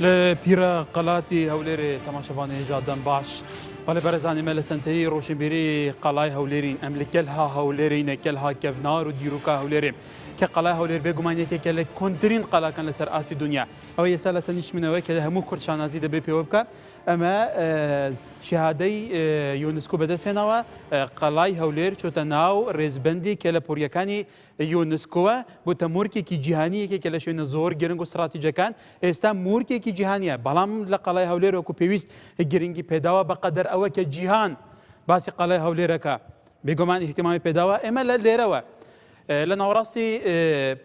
لە پیرە قەلاتی هەولێرێ تەماشەڤانێ هێژا دەم باش. بەڵێ بەرێزان ئێمە لە سەنتەری ڕۆشنبیری قەڵای هەولێرین ئەم لە کەلها هەولێرینە کەلها کەڤنار و دیروکا هەولێرێ کە قەڵای هەولێر بێگومان یەکێکە لە کۆنترین قەلاکان لەسەر ئاستی دنیا ئەوەی ئێستا لە تەنیشت منەوە کە هەموو کورد شانازی دەبێ پێوە بکە ئەمە شەهادەی یونسکۆ بەدەستهێناوە قەڵای هەولێر چۆتە ناو ڕێزبەندی کەلەپوریەکانی یونسکۆوە بۆتە مۆرکێکی جیهانی یەکێکە لە شوێنە زۆر گرنگ و ستراتیجەکان ئێستا مۆرکێکی جیهانیە بەڵام لە قەڵای هەولێر وەکو پێویست گرنگی پێداوە بەقەدەر ئەوە کە جیهان باسی قەڵای هەولێرەکە بێگومان ئیهتیمامی پێداوە ئێمە لە لێرەوە لە ناوەڕاستی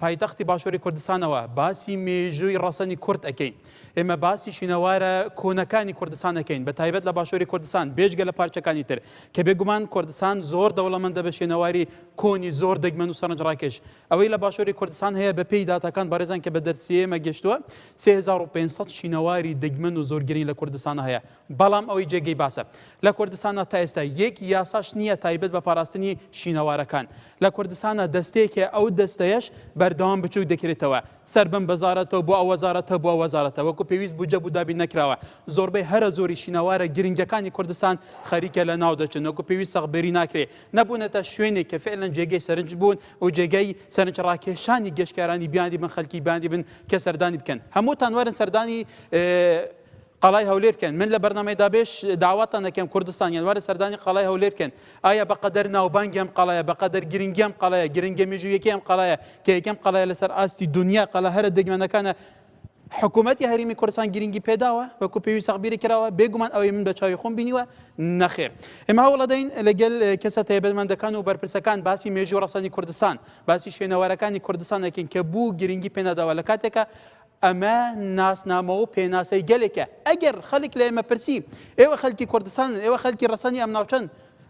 پایتەختی باشووری کوردستانەوە باسی مێژووی ڕەسەنی کورد ئەکەین. ئێمە باسی شینەوارە کۆنەکانی کوردستان ئەکەین بە تایبەت لە باشووری کوردستان بێجگە لە پارچەکانی تر کە بێگومان کوردستان زۆر دەوڵەمەندە بە شوێنەواری کۆنی زۆر دەگمەن و سەرنجڕاکێش ئەوەی لە باشووری کوردستان هەیە بە پێی داتاکان بەڕێزان کە بە دەرسی ئێمە گەشتووە 3500 شینەواری دەگمەن و زۆر گرنگ لە کوردستان هەیە بەڵام ئەوەی جێگەی باسە لە کوردستانا تا ئێستا یەک یاساش نییە تایبەت بە پاراستنی شینەوارەکان. لە کوردستانا دەستەیەک هەیە ئەو دەستەیەش بەردەوام بچووک دەکرێتەوە. سەر بەم وەزارەتە و بۆ ئەو وەزارەتە بۆ ئەو وەزارەتە. وەکو پێویست بودجە بۆ دابین نەکراوە. زۆربەی هەرە زۆری شینەوارە گرنگەکانی کوردستان خەریکە لە ناو دەچن. وەکو پێویست سەغبێری ناکرێ. نەبوونەتە شوێنێک کە فعلەن جێگەی سەرنج بوون و جێگەی سەرنجڕاکێشانی گەشتیارانی بیانی بن خەلکی بیانی بن کە سەردانی بکەن. هەمووتان وەرن سەردانی قەڵای هەولێر بکەن من لە بەرنامەی دابێش داواتان دەکەم کوردستانیان وەرە سەردانی قەڵای هەولێر بکەن ئایا بەقەدەر ناوبانگی ئەم قەڵایە بەقەدەر گرنگی ئەم قەڵایە گرنگە مێژوویەکەی ئەم قەڵایە کە یەکەم قەڵایە لەسەر ئاستی دنیا قەڵا هەرە دەگمەنەکانە حکوومەتی هەرێمی کوردستان گرنگی پێداوە وەکو پێویست تەقبیری کراوە بێگومان ئەوەی من بە چاوی خۆم بینیوە نەخێر ئێمە هەوڵەدەین لەگەل کەسە تایبەتمەندەکان و بەرپرسەکان باسی مێژوو ڕەسەنی کوردستان باسی شوێنەوارەکانی کوردستان دەکەین کە بوو گرنگی پێناداوە لە کاتێکە ئەمە ناسنامە و پێناسەی گەلێکە. ئەگەر خەلک لە ئێمە پرسی، ئێوە خەلکی کوردستانن، ئێوە خەلکی ڕەسەنی ئەم ناوچەن،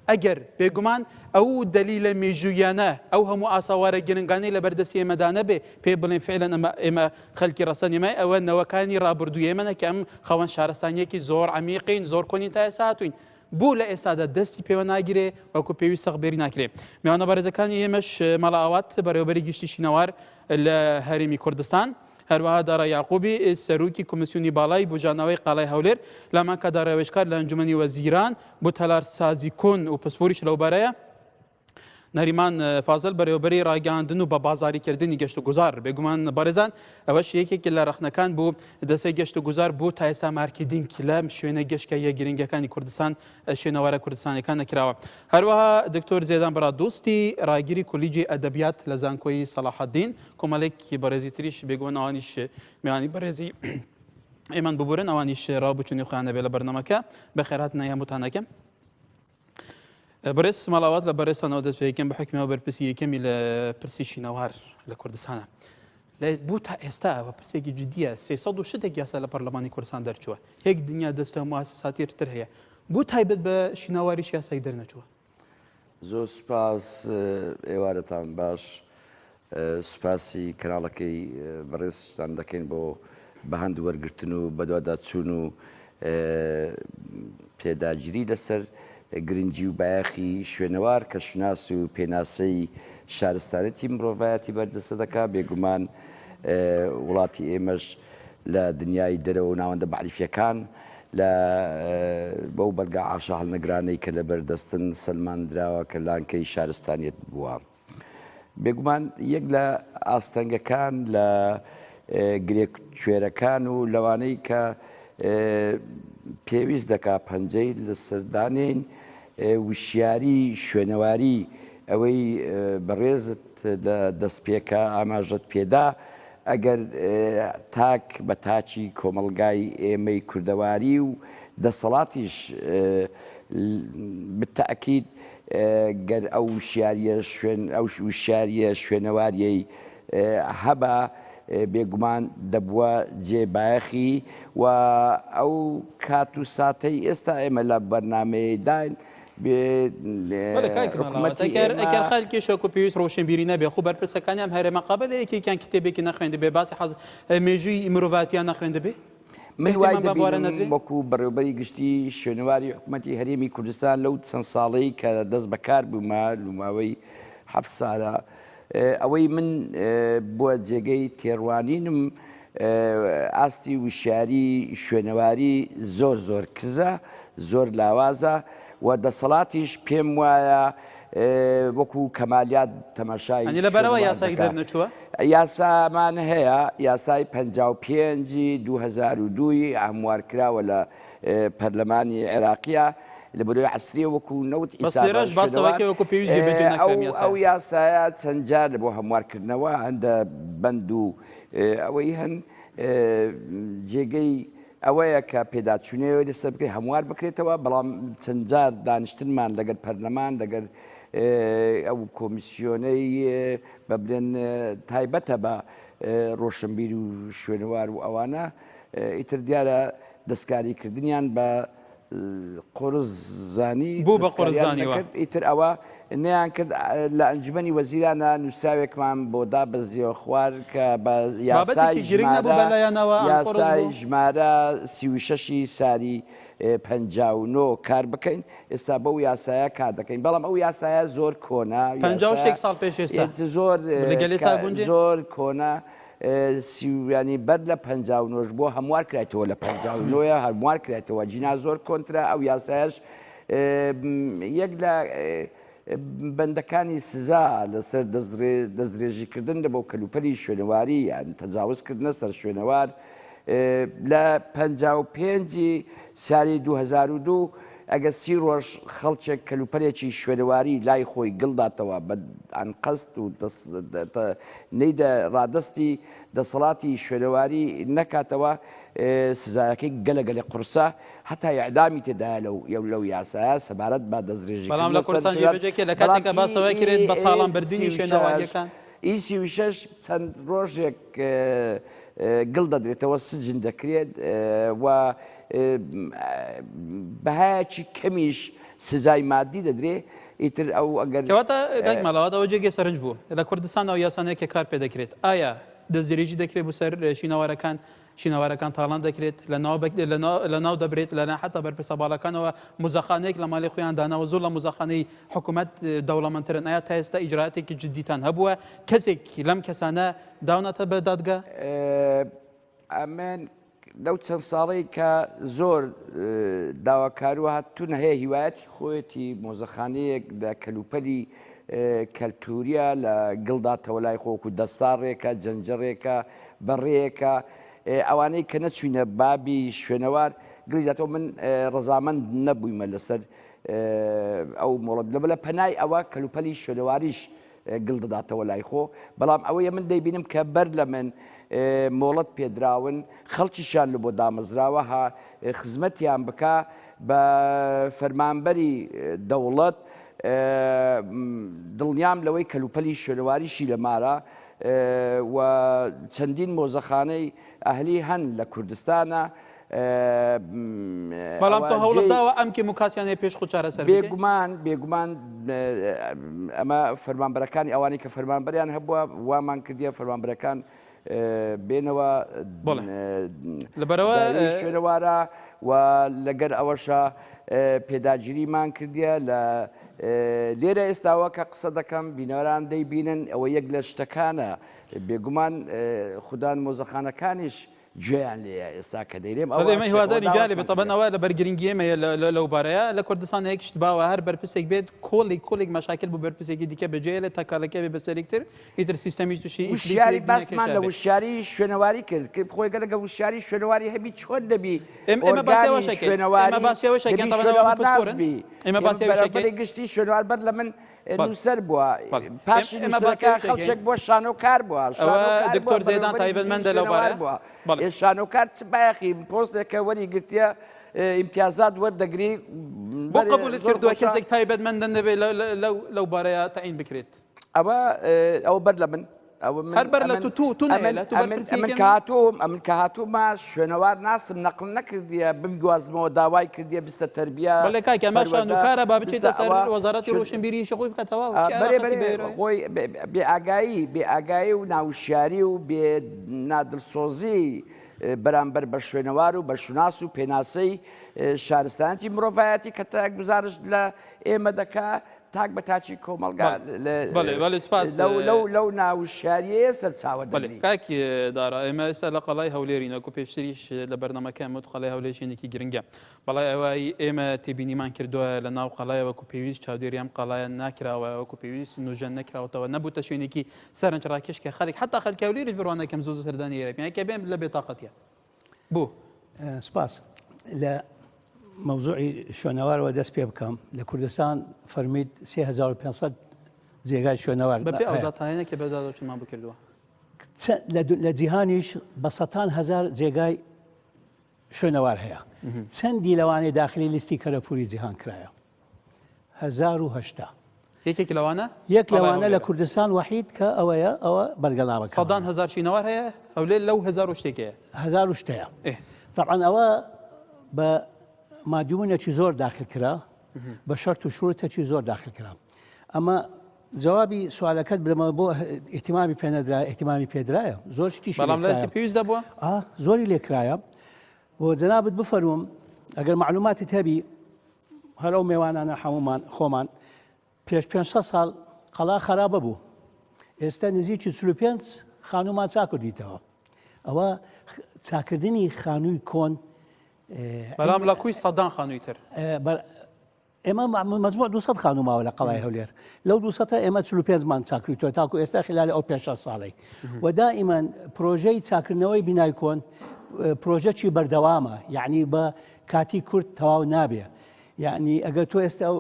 ئەگەر، بێگومان، ئەو دەلیلە مێژووییانە، ئەو هەموو ئاسەوارە گرنگانەی لە بەردەستی ئێمەدا نەبێ، پێ بڵێن فعلەن ئەمە ئێمە خەلکی ڕەسەنی ئێمە، ئەوە نەوەکانی ڕابردووی ئێمەنە کە ئەم خاوەن شارستانییەکی زۆر عەمیقین، زۆر کۆنین تا ئێستا هاتووین. بۆ لە ئێستادا دەستی پێوە ناگیرێ، وەکوو پێویست سەغبێری ناکرێ. میوانە بەڕێزەکانی ئێمەش، مەلا ئاوات، بەڕێوەبەری گشتی شینەوار لە هەرێمی کوردستان، هەروەها دارا یەعقوبی، سەرۆکی کۆمیسیۆنی باڵای بوژانەوەی قەڵای هەولێر، لەهەمانکاتدا ڕاوێژکار لە ئەنجومەنی وەزیران بۆ تەلارسازی کۆن و پسپۆریش لەوبارەیە، نەریمان فازل بەرێوەبەری ڕاگەیاندن و بە بازاریکردنی گەشت و گوزار. بێگومان بەڕێزان ئەوەش یەکێک لە ڕەخنەکان بوو دەستەی گەشت و گوزار بۆ تا ئێستا مارکێتینگ لە شوێنە گەشتکارییە گرنگەکانی کوردستان شوێنەوارە کوردستانیەکان نەکراوە. هەروەها دکتۆر زێدان برادۆستی ڕاگری کۆلیجی ئەدەبیات لە زانکۆی سەڵاحەدین، کۆمەڵێکی بەڕێزی تریش بێگومان ئەوانیش میوانی بەڕێزی ئێمەن ببورن ئەوانیش ڕاو بچونی خۆیان دەبێت لە بەرنامەکە. بەخێرهاتنی هەمووتان دەکەم. بەڕێز ماڵاوات لە بەڕێزتانەوە دەست پێکەم بە حکمەوە بەرپرسی یەکەمی لە پرسی شینەوار لە کوردستانە لە بۆ تا ئێستا بە پرسێکی جدیە 300 و شتێک یاسا لە پەرلەمانی کوردستان دەرچووە هێک دنیا دەستە موسساتی تر هەیە بۆ تایبەت بە شینەواریش یاسای دەرنەچووە زۆر سوپاس ئێوارەتان باش سوپاسی کەناڵەکەی بەڕێزتان دەکەین بۆ بەهەند وەرگرتن و بەدواداچوون و پێداگیری لەسەر گرنگی و بایەخی شوێنەوار کە شوناس و پێناسەی شارستانێتی مرۆڤایەتی بەرجەستە دەکا بێگومان وڵاتی ئێمەش لە دنیای دەرەوە و ناوەندە مەعریفیەکان لە بەو بەلگە عاشە هەڵنەگرانەی کە لەبەر دەستن سەلماندراوە کە لانکەی شارستانیەت بووە. بێگومان یەک لە ئاستەنگەکان لە گرێ کوێرەکان و لەوانەی کە پێویست دەکا پەنجەی لەسەردانین وشیاری شوێنەواری ئەوەی بەڕێزت لە دەستپێکە ئاماژەت پێدا ئەگەر تاک بە تاکی کۆمەڵگای ئێمەی کوردەواری و دەسەڵاتیش بتەئکید گەر ئەو وشیاریە شوێن ئەو وشیاریە شوێنەواریەی هەبا بێگومان دەبووە جێ بایەخی و ئەو کات و ساتەی ئێستا ئێمە لە بەرنامەیەداین ئەگەر خەلکیش وەکو پێویست ڕۆشنبیری نەبێ خو بەرپرسەکانی ئەم هەرێمە قابلە یەکێکیان کتێبێکی نەخوێندبێ باسی حەز مێژووی مرۆڤاتیان نەخوێندبێ من وای دەبینم وەکو بەڕێوبەری گشتی شوێنەواری حکوومەتی هەرێمی کوردستان لەو چەند ساڵەی کە دەست بەکار بوومە لوماوەی هەفت سالە ئەوەی من بووە جێگەی تێڕوانینم. ئاستی وشیاری شوێنەواری زۆر زۆر کزە، زۆر لاوازە و دەسەڵاتیش پێم وایە وەکو کەمالیات تەماشای یانی لەبەرئەوە شوێنەوار یاسایەک دەکا. دەرنەچووە؟ یاسامان هەیە، یاسای 55 ی 2002 ی هەموارکراوە لە پەرلەمانی عێراقیە لە بەرەی عەسریە وەکو نەوت بەس ئیسابە لێرەش باس شوێنەوار لەوەکەی وەکو پێویست جێبەجێ نەکرا ئەو ئەم ئەو یاسایە. یاسایە چەند جار بۆ هەموارکردنەوە هەندە بەند و ئەوەی هەن جێگەی ئەوەیە کە پێداچوونەوەی لەسەر بکرێت هەموار بکرێتەوە بەڵام چەند جار دانیشتنمان لەگەر پەرلەمان لەگەر ئەو کۆمیسیۆنەی بە بلێن تایبەتە بە ڕۆشنبیر و شوێنەوار و ئەوانە ئیتر دیارە دەستکاریکردنیان بە قورس زانی بوو بە قورس دەستکاریان زانیوە. نەکرد ئیتر ئەوە نەیان کرد لە ئەنجومەنی وەزیرانە نووسراوێکمان بۆ دابەزیەوە خوار کە بە یاسای بابەتێکی گرنگ نەبوو ژمارە بەلایانەوە ئەم قورس یاسای بوو؟ ژمارە 36 ی ساری 59 کار بکەین ئێستا بەو یاسایە کار دەکەین بەڵام ئەو یاسایە زۆر کۆنە پەنجا و یاسا شتێک ساڵ پێش ئێستا زۆر لەگەل ئێستا گونجێ؟ زۆر کۆنە سی و یانی بەر لە 59 ش بۆ هەموار کرایتەوە لە 59 ە هەموار کرایتەوە جینا زۆر کۆنترە ئەو یاسایەش یەک لە بەندەکانی سزا لەسەر دەستدرێژیکردن لە بۆ کەلوپەلی شوێنەواری یان تەجاوزکردنە سەر شوێنەوار لە 55 سالی 2002 ئەگەر سی ڕۆژ خەڵکێک کەلوپەلێکی شوێنەواری لای خۆی گڵداتەوە بە ئەنقەست و نەیدە ڕادەستی دەسەڵاتی شوێنەواری نەکاتەوە سزایەکەی گەلە گەلێ قورسە هەتا ئیعدامی تێدایە لەو یەو لەو یاسایە سەبارەت بە دەستدرێژی بەڵام لە کردنە سەر کوردستان شوێنەوار جێبەجێ کرد لە بەڵام کاتێکا باس ئی لەوە کرێت ئی بە تاڵان بردنی 36 شوێنەوارییەکان. ئی 36 چەند ڕۆژێک گڵ دەدرێتەوە سجن دەکرێت و بەهایەکی کەمیش سزای مادی دەدرێ ئیتر ئەو ئەگەر کەواتە کاک مەلاوات ئەوە جێگەی سەرنج بوو لە کوردستان ئەو یاسانەیە کە کار پێ دەکرێت ئایا دەستدرێژی دەکرێت بۆ سەر شینەوارەکان شینەوارەکان تاڵان دەکرێت لە ناو دەبرێت لەلایەن حتا بەرپرسە باڵاکانەوە موزەخانەیەک لە ماڵی خۆیان داناوە زۆر لە موزەخانەی حکوومەت دەوڵەمەندترن ئایا تا ئێستا ئیجراتێکی جدیتان هەبووە کەسێک لەم کەسانە داونەتە بە دادگا؟ ئەمن لەو چەند ساڵەی کە زۆر داواکاروە هاتوون هەیە هیوایەتی خۆیەتی مۆزەخانەیەک لە کەلوپەلی کەلتوریە لە گڵداتەوە لای خۆکو دەستاڕێکە جەنجەڕێکە بەڕێیەکە ئەوانەی کە نەچوینە بابی شوێنەوار گڵی داتەوە من ڕەزامەند نەبوویمە لەسەر ئەو مۆڵەت لە بەلە پەنای ئەوە کەلوپەلی شوێنەواریش گڵ دەداتەوە لای خۆ بەڵام ئەوەیە من دەیبینم کە بەر لە من مۆڵەت پێدراون خەڵکیشیان لە بۆ دامەزراوە ها خزمەتیان بکە بە فەرمانبەری دەوڵەت دڵنیام لەوەی کەلوپەلی شوێنەواریشی لە مارە و چەندین مۆزەخانەی ئەهلی هەن لە کوردستانە. بەڵام تۆ هەوڵت داوە ئەم کێم و کاسیانەی پێش خۆت چارەسەر بکەی؟ بێگومان بێگومان ئەمە فەرمانبەرەکانی ئەوانەی کە فەرمانبەریان هەبووە وامان کردیە فەرمانبەرەکان بێنەوە لەبەرەوە شوێنەوارە و لەگەر ئەوەشە پێداگیریمان کردیە لە لێرە ئێستاوە کە قسە دەکەم بینەران دەیبینن ئەوە یەک لە شتەکانە بێگومان خودان مۆزەخانەکانیش گوێیان لێیە ئێستا کە دەیرێم ئەوە بەڵێ ئێمە هیواداری شێخ گیالێ بێت داواشمان تەبەن کردیە. ئەوە لەبەر گرنگی ئێمەیە لەو بارەیە لە کوردستان یەک شت باوە هەر بەرپرسێک بێت کۆڵێک کۆڵێک مەشاکل بۆ بەرپرسێکی دیکە بەجێیەلێت تا کارەکە بێ بەسەرێکتر ئیتر سیستەمیش تووشی ئیفلیت وشیاری لێک باسمان نەکێشا لە بێت. وشیاری شوێنەواری کرد کە خۆی گەلەگە وشیاری شوێنەواری هەبی چۆن دەبی ئێمە ئێمە باسی ئۆرگانی ئەوەش ئەکەین ئێمە شوێنەواری باسی ئەوەش ئەکەین دەبی تەبەن ئەوە شوێنەوار ناس پسپۆرن بی ئێمە ئێمە باسی ئەوەش ئەکەین بەرەبەری گشتی شوێنەوار بەر لە من بەڵێ نووسەر بووە بەڵێ پاشی ئێمە باسی نووسەرەکە ئەوەش ئەکەین خەڵکێک بووە شانۆکار بووە ئەوە شانۆکار بووە دکتۆر زێدان بەڕێوەبەری گشتی تایبەتمەندە لەو شوێنەوار بارەیە بووە بەڵێ ئێ شانۆکار چ بایەخی پۆستێکە وەری گرتیە ئیمتیازات وەردەگری بۆ بەرێ قبوڵت زۆر کردووە خۆشە کەسێک تایبەتمەندە نەبێ لەو بارەیە تەعین بکرێت؟ ئەوە ئەوە بەر لە من ئەوە من هەر بەر لە ئەمن تو تو تو ئەمن نەیەلە تو ئەمن بەرپرسی ئەمن یەکەمی کە هاتووم ئەمن کە هاتوومە شوێنەوار ناسم نەقل نەکردیە بمگوازمەوە داوای کردیە بستە تەربیە بەڵێ کاکە ئەمە پەروەردە شانۆکارە با بچێتە بستە سەر ئەوە وەزارەتی شوێن ڕۆشنبیری ئیشی خۆی بکات تەواو چی بەرێ عەلاقەتی بەرێ بە ئێرەوەیە؟ خۆی بێ ئاگایی بێ ئاگایی و ناوشیاری و بێ نادڵسۆزی بەرامبەر بە شوێنەوار و بە شوناس و پێناسەی شارستانیەتی مرۆڤایەتی کە تا گوزارشت لە ئێمە دەکا. تاک بە تاکی کۆمەڵگا لەو ناوشاریەیە سەرچاوە دەگری. کاک دارا ئێمە ئێستا لە قەڵای هەولێرین وەکو پێشتریش لە بەرنامەکەم وت قەڵای هەولێر شوێنێکی گرنگە بەڵای ئەوەی ئێمە تێبینیمان کردووە لە ناو قەڵای وەکو پێویست چاودێری ئەم قەڵایە ناکراوە وەکو پێویست نوژەن نەکراوەتەوە نەبووتە شوێنێکی سەرنجڕاکێش کە خەڵک حتا خەڵکی هەولێریش بڕوا نەکەم زۆر زۆر سەردانی ئێرە بکەن کە بێن لە بێتاقەتیە بۆ؟ سپاس. لە مەوزوعی شوێنەوارەوە دەست پێ بکەم لە کوردستان فەرمیت 3500 جێگای شوێنەوار بەپێ ئەو داتایانە کە بەدواداچوونمان بۆ کردووە لە جیهانیش بە سەتان هەزار جێگای شوێنەوار هەیە چەندی لەوانەیە داخلی لیستی کەلەپوری جیهان کرایە 1080 یەکێک لەوانە یەک لەوانە لە کوردستان وەحید کە ئەوەیە ئەوە بەرگەنامەکە سەدان هەزار شینەوار هەیە هەولێر لەو هەزار و شتێکەیە هەزار و شتەیە طبعا ئەوە بە مادیومونێکی زۆر داخل کرا بە شەرت و شروتێکی زۆر داخل کرا ئەمە جوابی سوالەکەت بدەمەوە بۆ احتیمامی پێ نەدرا احتیمامی پێدرایە زۆر شتیش بەڵام لە پێویست دەبووە زۆری لێکرایە بۆ جەنابت بفەرموم ئەگەر معلوماتت هەبی هەر ئەو مێوانانە حەمومان خۆمان پێش 500 ساڵ قەڵا خەرابە بوو ئێستا نزیکی 45 خانومان چاکردیتەوە ئەوە چاکردنی خانووی کۆن بەڵام لە کوی سەدان خانووی تر ئێمە مەجموع 200 خانوو ماوە لە قەڵای هەولێر لەو 200 ئێمە 45 مان چاکردووە تاکو ئێستا خلالی ئەو پێ شەش ساڵەی و دائیمەن پرۆژەی چاکردنەوەی بینای کۆن پرۆژەکی بەردەوامە یعنی بە کاتی کورت تەواو نابێ یعنی ئەگەر تۆ ئێستا ئەو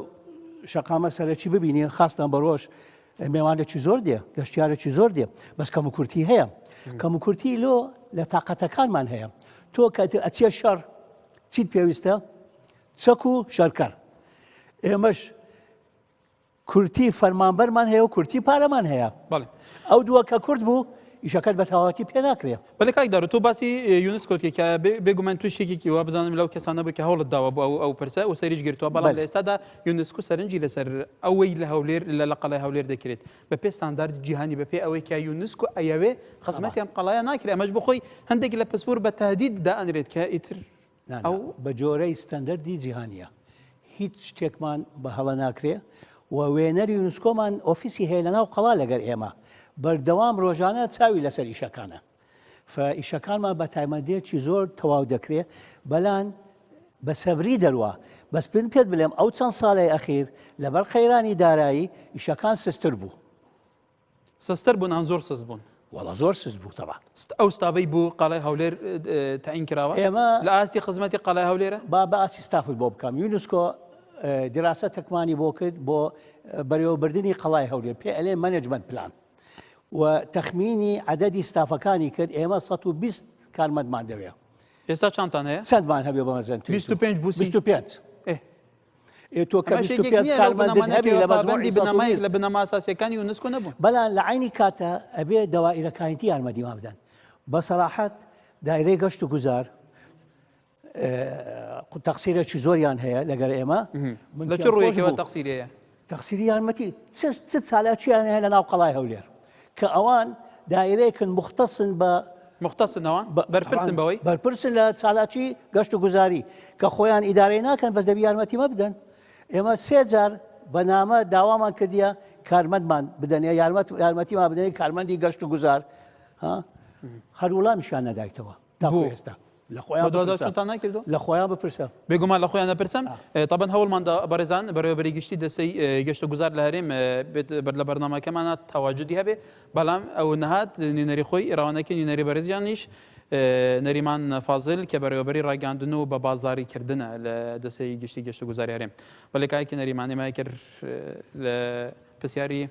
شەقامە سەرەکی ببینی خاستان بە ڕۆژ مێوانێکی زۆر دێ گەشتیارێکی زۆر دێ بەس کەم و کورتی هەیە کەم و کورتی لۆ لە تاقەتەکانمان هەیە تۆ کە ئەچێ شەڕ چیت پێویستە چەک و شەرکەر. ئێمەش کورتی فەرمانبەرمان هەیە و کورتی پارەمان هەیە. بەڵێ. ئەو دووە کە کورت بوو ئیشەکەت بە تەواوەتی پێ ناکرێ. بەڵێ کاک دارو تۆ باسی یونسکۆت کرد کە بێگومان تۆش یەکێکی وا بزانم لەو کەسانە بووی کە هەوڵت داوە بۆ ئەو ئەو پرسە و سەریش گرتووە بەڵام لە ئێستادا یونسکۆ سەرنجی لەسەر ئەوەی لە هەولێر لە لە قەڵای هەولێر دەکرێت بە پێ ستانداردی جیهانی بە پێ ئەوەی کە یونسکۆ ئەیەوێ خزمەتی ئەم قەڵایە ناکرێ ئەمەش بۆ خۆی هەندێک لە پسپۆر بە تەهدید دائەنرێت کە ئیتر نا نا بە جۆرەی ستەندەردی جیهانیە هیچ شتێکمان بە هەڵە ناکرێ و وێنەری یونسکۆمان ئۆفیسی هەیە لەناو قەڵا لەگەر ئێمە بەردەوام ڕۆژانە چاوی لەسەر ئیشەکانە فە ئیشەکانمان بە تایمەندێکی زۆر تەواو دەکرێ بەلان بە سەبری دەروا بەس پێن پێت بلێم ئەو چەند ساڵەی ئەخیر لەبەر قەیرانی دارایی ئیشەکان سستر بوو. سستر بوون ئان زۆر سست بوون؟ وەڵا زۆر سست بوو تەبعەن. ئەو ستافەی بۆ قەڵای هەولێر تەعین کراوە ئێمە لە ئاستی خزمەتی قەڵای هەولێرە؟ با باسی ستافت بۆ بکەم یونسکۆ دیراسەتەکمانی بۆ کرد بۆ بەرێوەبردنی قەڵای هەولێر پێ ئەلێ management plan و تەخمینی عەدەدی ستافەکانی کرد ئێمە 120 کارمەندمان دەوێ. ئێستا چەندتان هەیە؟ چەندمان هەبێ بە مەزنترین 25 بوو 25 ئێ ئێ تۆ کە ئەمەش یەکێک 25 نییە لەو کارمەندت بنەمانە هەبی کە لە مەجموعی پابەندی بنەمایەک 120 لە بنەما ئەساسییەکانی یونسکۆ نەبوون. بەڵام لە عەینی کاتە ئەبێ دەوائیرەکانیتی یارمەتیمان بدەن. بە سەراحەت دایرەی گەشت و گوزار تەقسیرێکی زۆریان هەیە لەگەر ئێمە. من لە چ پێم خۆش ڕوویەکەوە بوو. تەقسیری هەیە؟ تەقسیری یارمەتی چ چ چالاکییان هەیە لە ناو قەڵای هەولێر کە ئەوان دایرەیەکن موختەسن بە موختەسن ئەوان بەرپرسن بەوەی؟ بەرپرسن لە چالاکی گەشت و گوزاری کە خۆیان ئیدارەی ناکەن بەس دەبی یارمەتی مە بدەن ئێمە سێ جار بە نامە داوامان کردیە کارمەندمان بدەنێ یارمەت یارمەتیمان بدەنێ کارمەندی گەشت و گوزار ها هەر وڵامیشیان نەدایتەوە تاکو ئێستا لە خۆیان بەدواداچوونتان نەکردووە؟ لە خۆیان بپرسە. بێگومان لە خۆیان دەپرسم. تەبەن هەوڵماندا بەڕێزان بەڕێوەبەری گشتی دەستەی گەشت و گوزار لە هەرێم بێت بەر لە بەرنامەکەمانە تەواجودی هەبێ بەڵام ئەو نەهات نوێنەری خۆی ڕەوانەکە نوێنەری بەڕێزیانیش نەریمان فازل کە بەڕێوەبەری ڕاگەاندن و بە بازاری کردنە لە دەستەی گشتی گەشت و گوزاری هەرێم بەڵێ کاکی نەریمان ئێمە کرد لە پرسیاری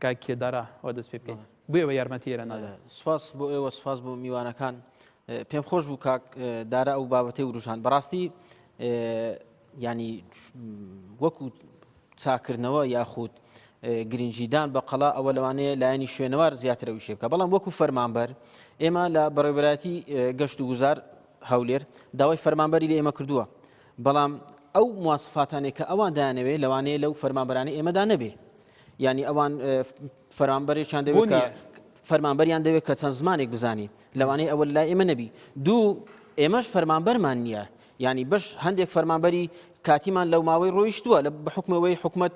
کاک دارا وە دەست پێ بکەین بۆ ئێوە یارمەتی ئێرە نادەن؟ سوپاس بۆ ئێوە سوپاس بۆ میوانەکان پێم خۆش بوو کاک دارا ئەو بابەتەی وروژان بەڕاستی ینی وەکو چاکردنەوە یاخود گرنگیدان بە قەڵا ئەوە لەوانەیە لایەنی شوێنەوار زیاترەوی شێ بکە بەڵام وەکو فەرمانبەر ئێمە لە بەڕێوەبەرایەتی گەشت و گوزار هەولێر داوای فەرمانبەری لە ئێمە کردووە بەڵام ئەو مواسفاتانێک کە ئەوان دایانەوێ لەوانەیە لەو فەرمانبەرانی ئێمەدا نەبێ ینی ئەوان فەرمانبەرێکیان دەوێت کە فەرمانبەریان دەوێت کە چەند زمانێک بزانی لەوانەیە ئەوە لای ئێمە نەبی دوو ئێمەش فەرمانبەرمان نییە ینی بەش هەندێک فەرمانبەری کاتیمان لەو ماوەی ڕۆیشتووە لە بە حکومەوەی حکومت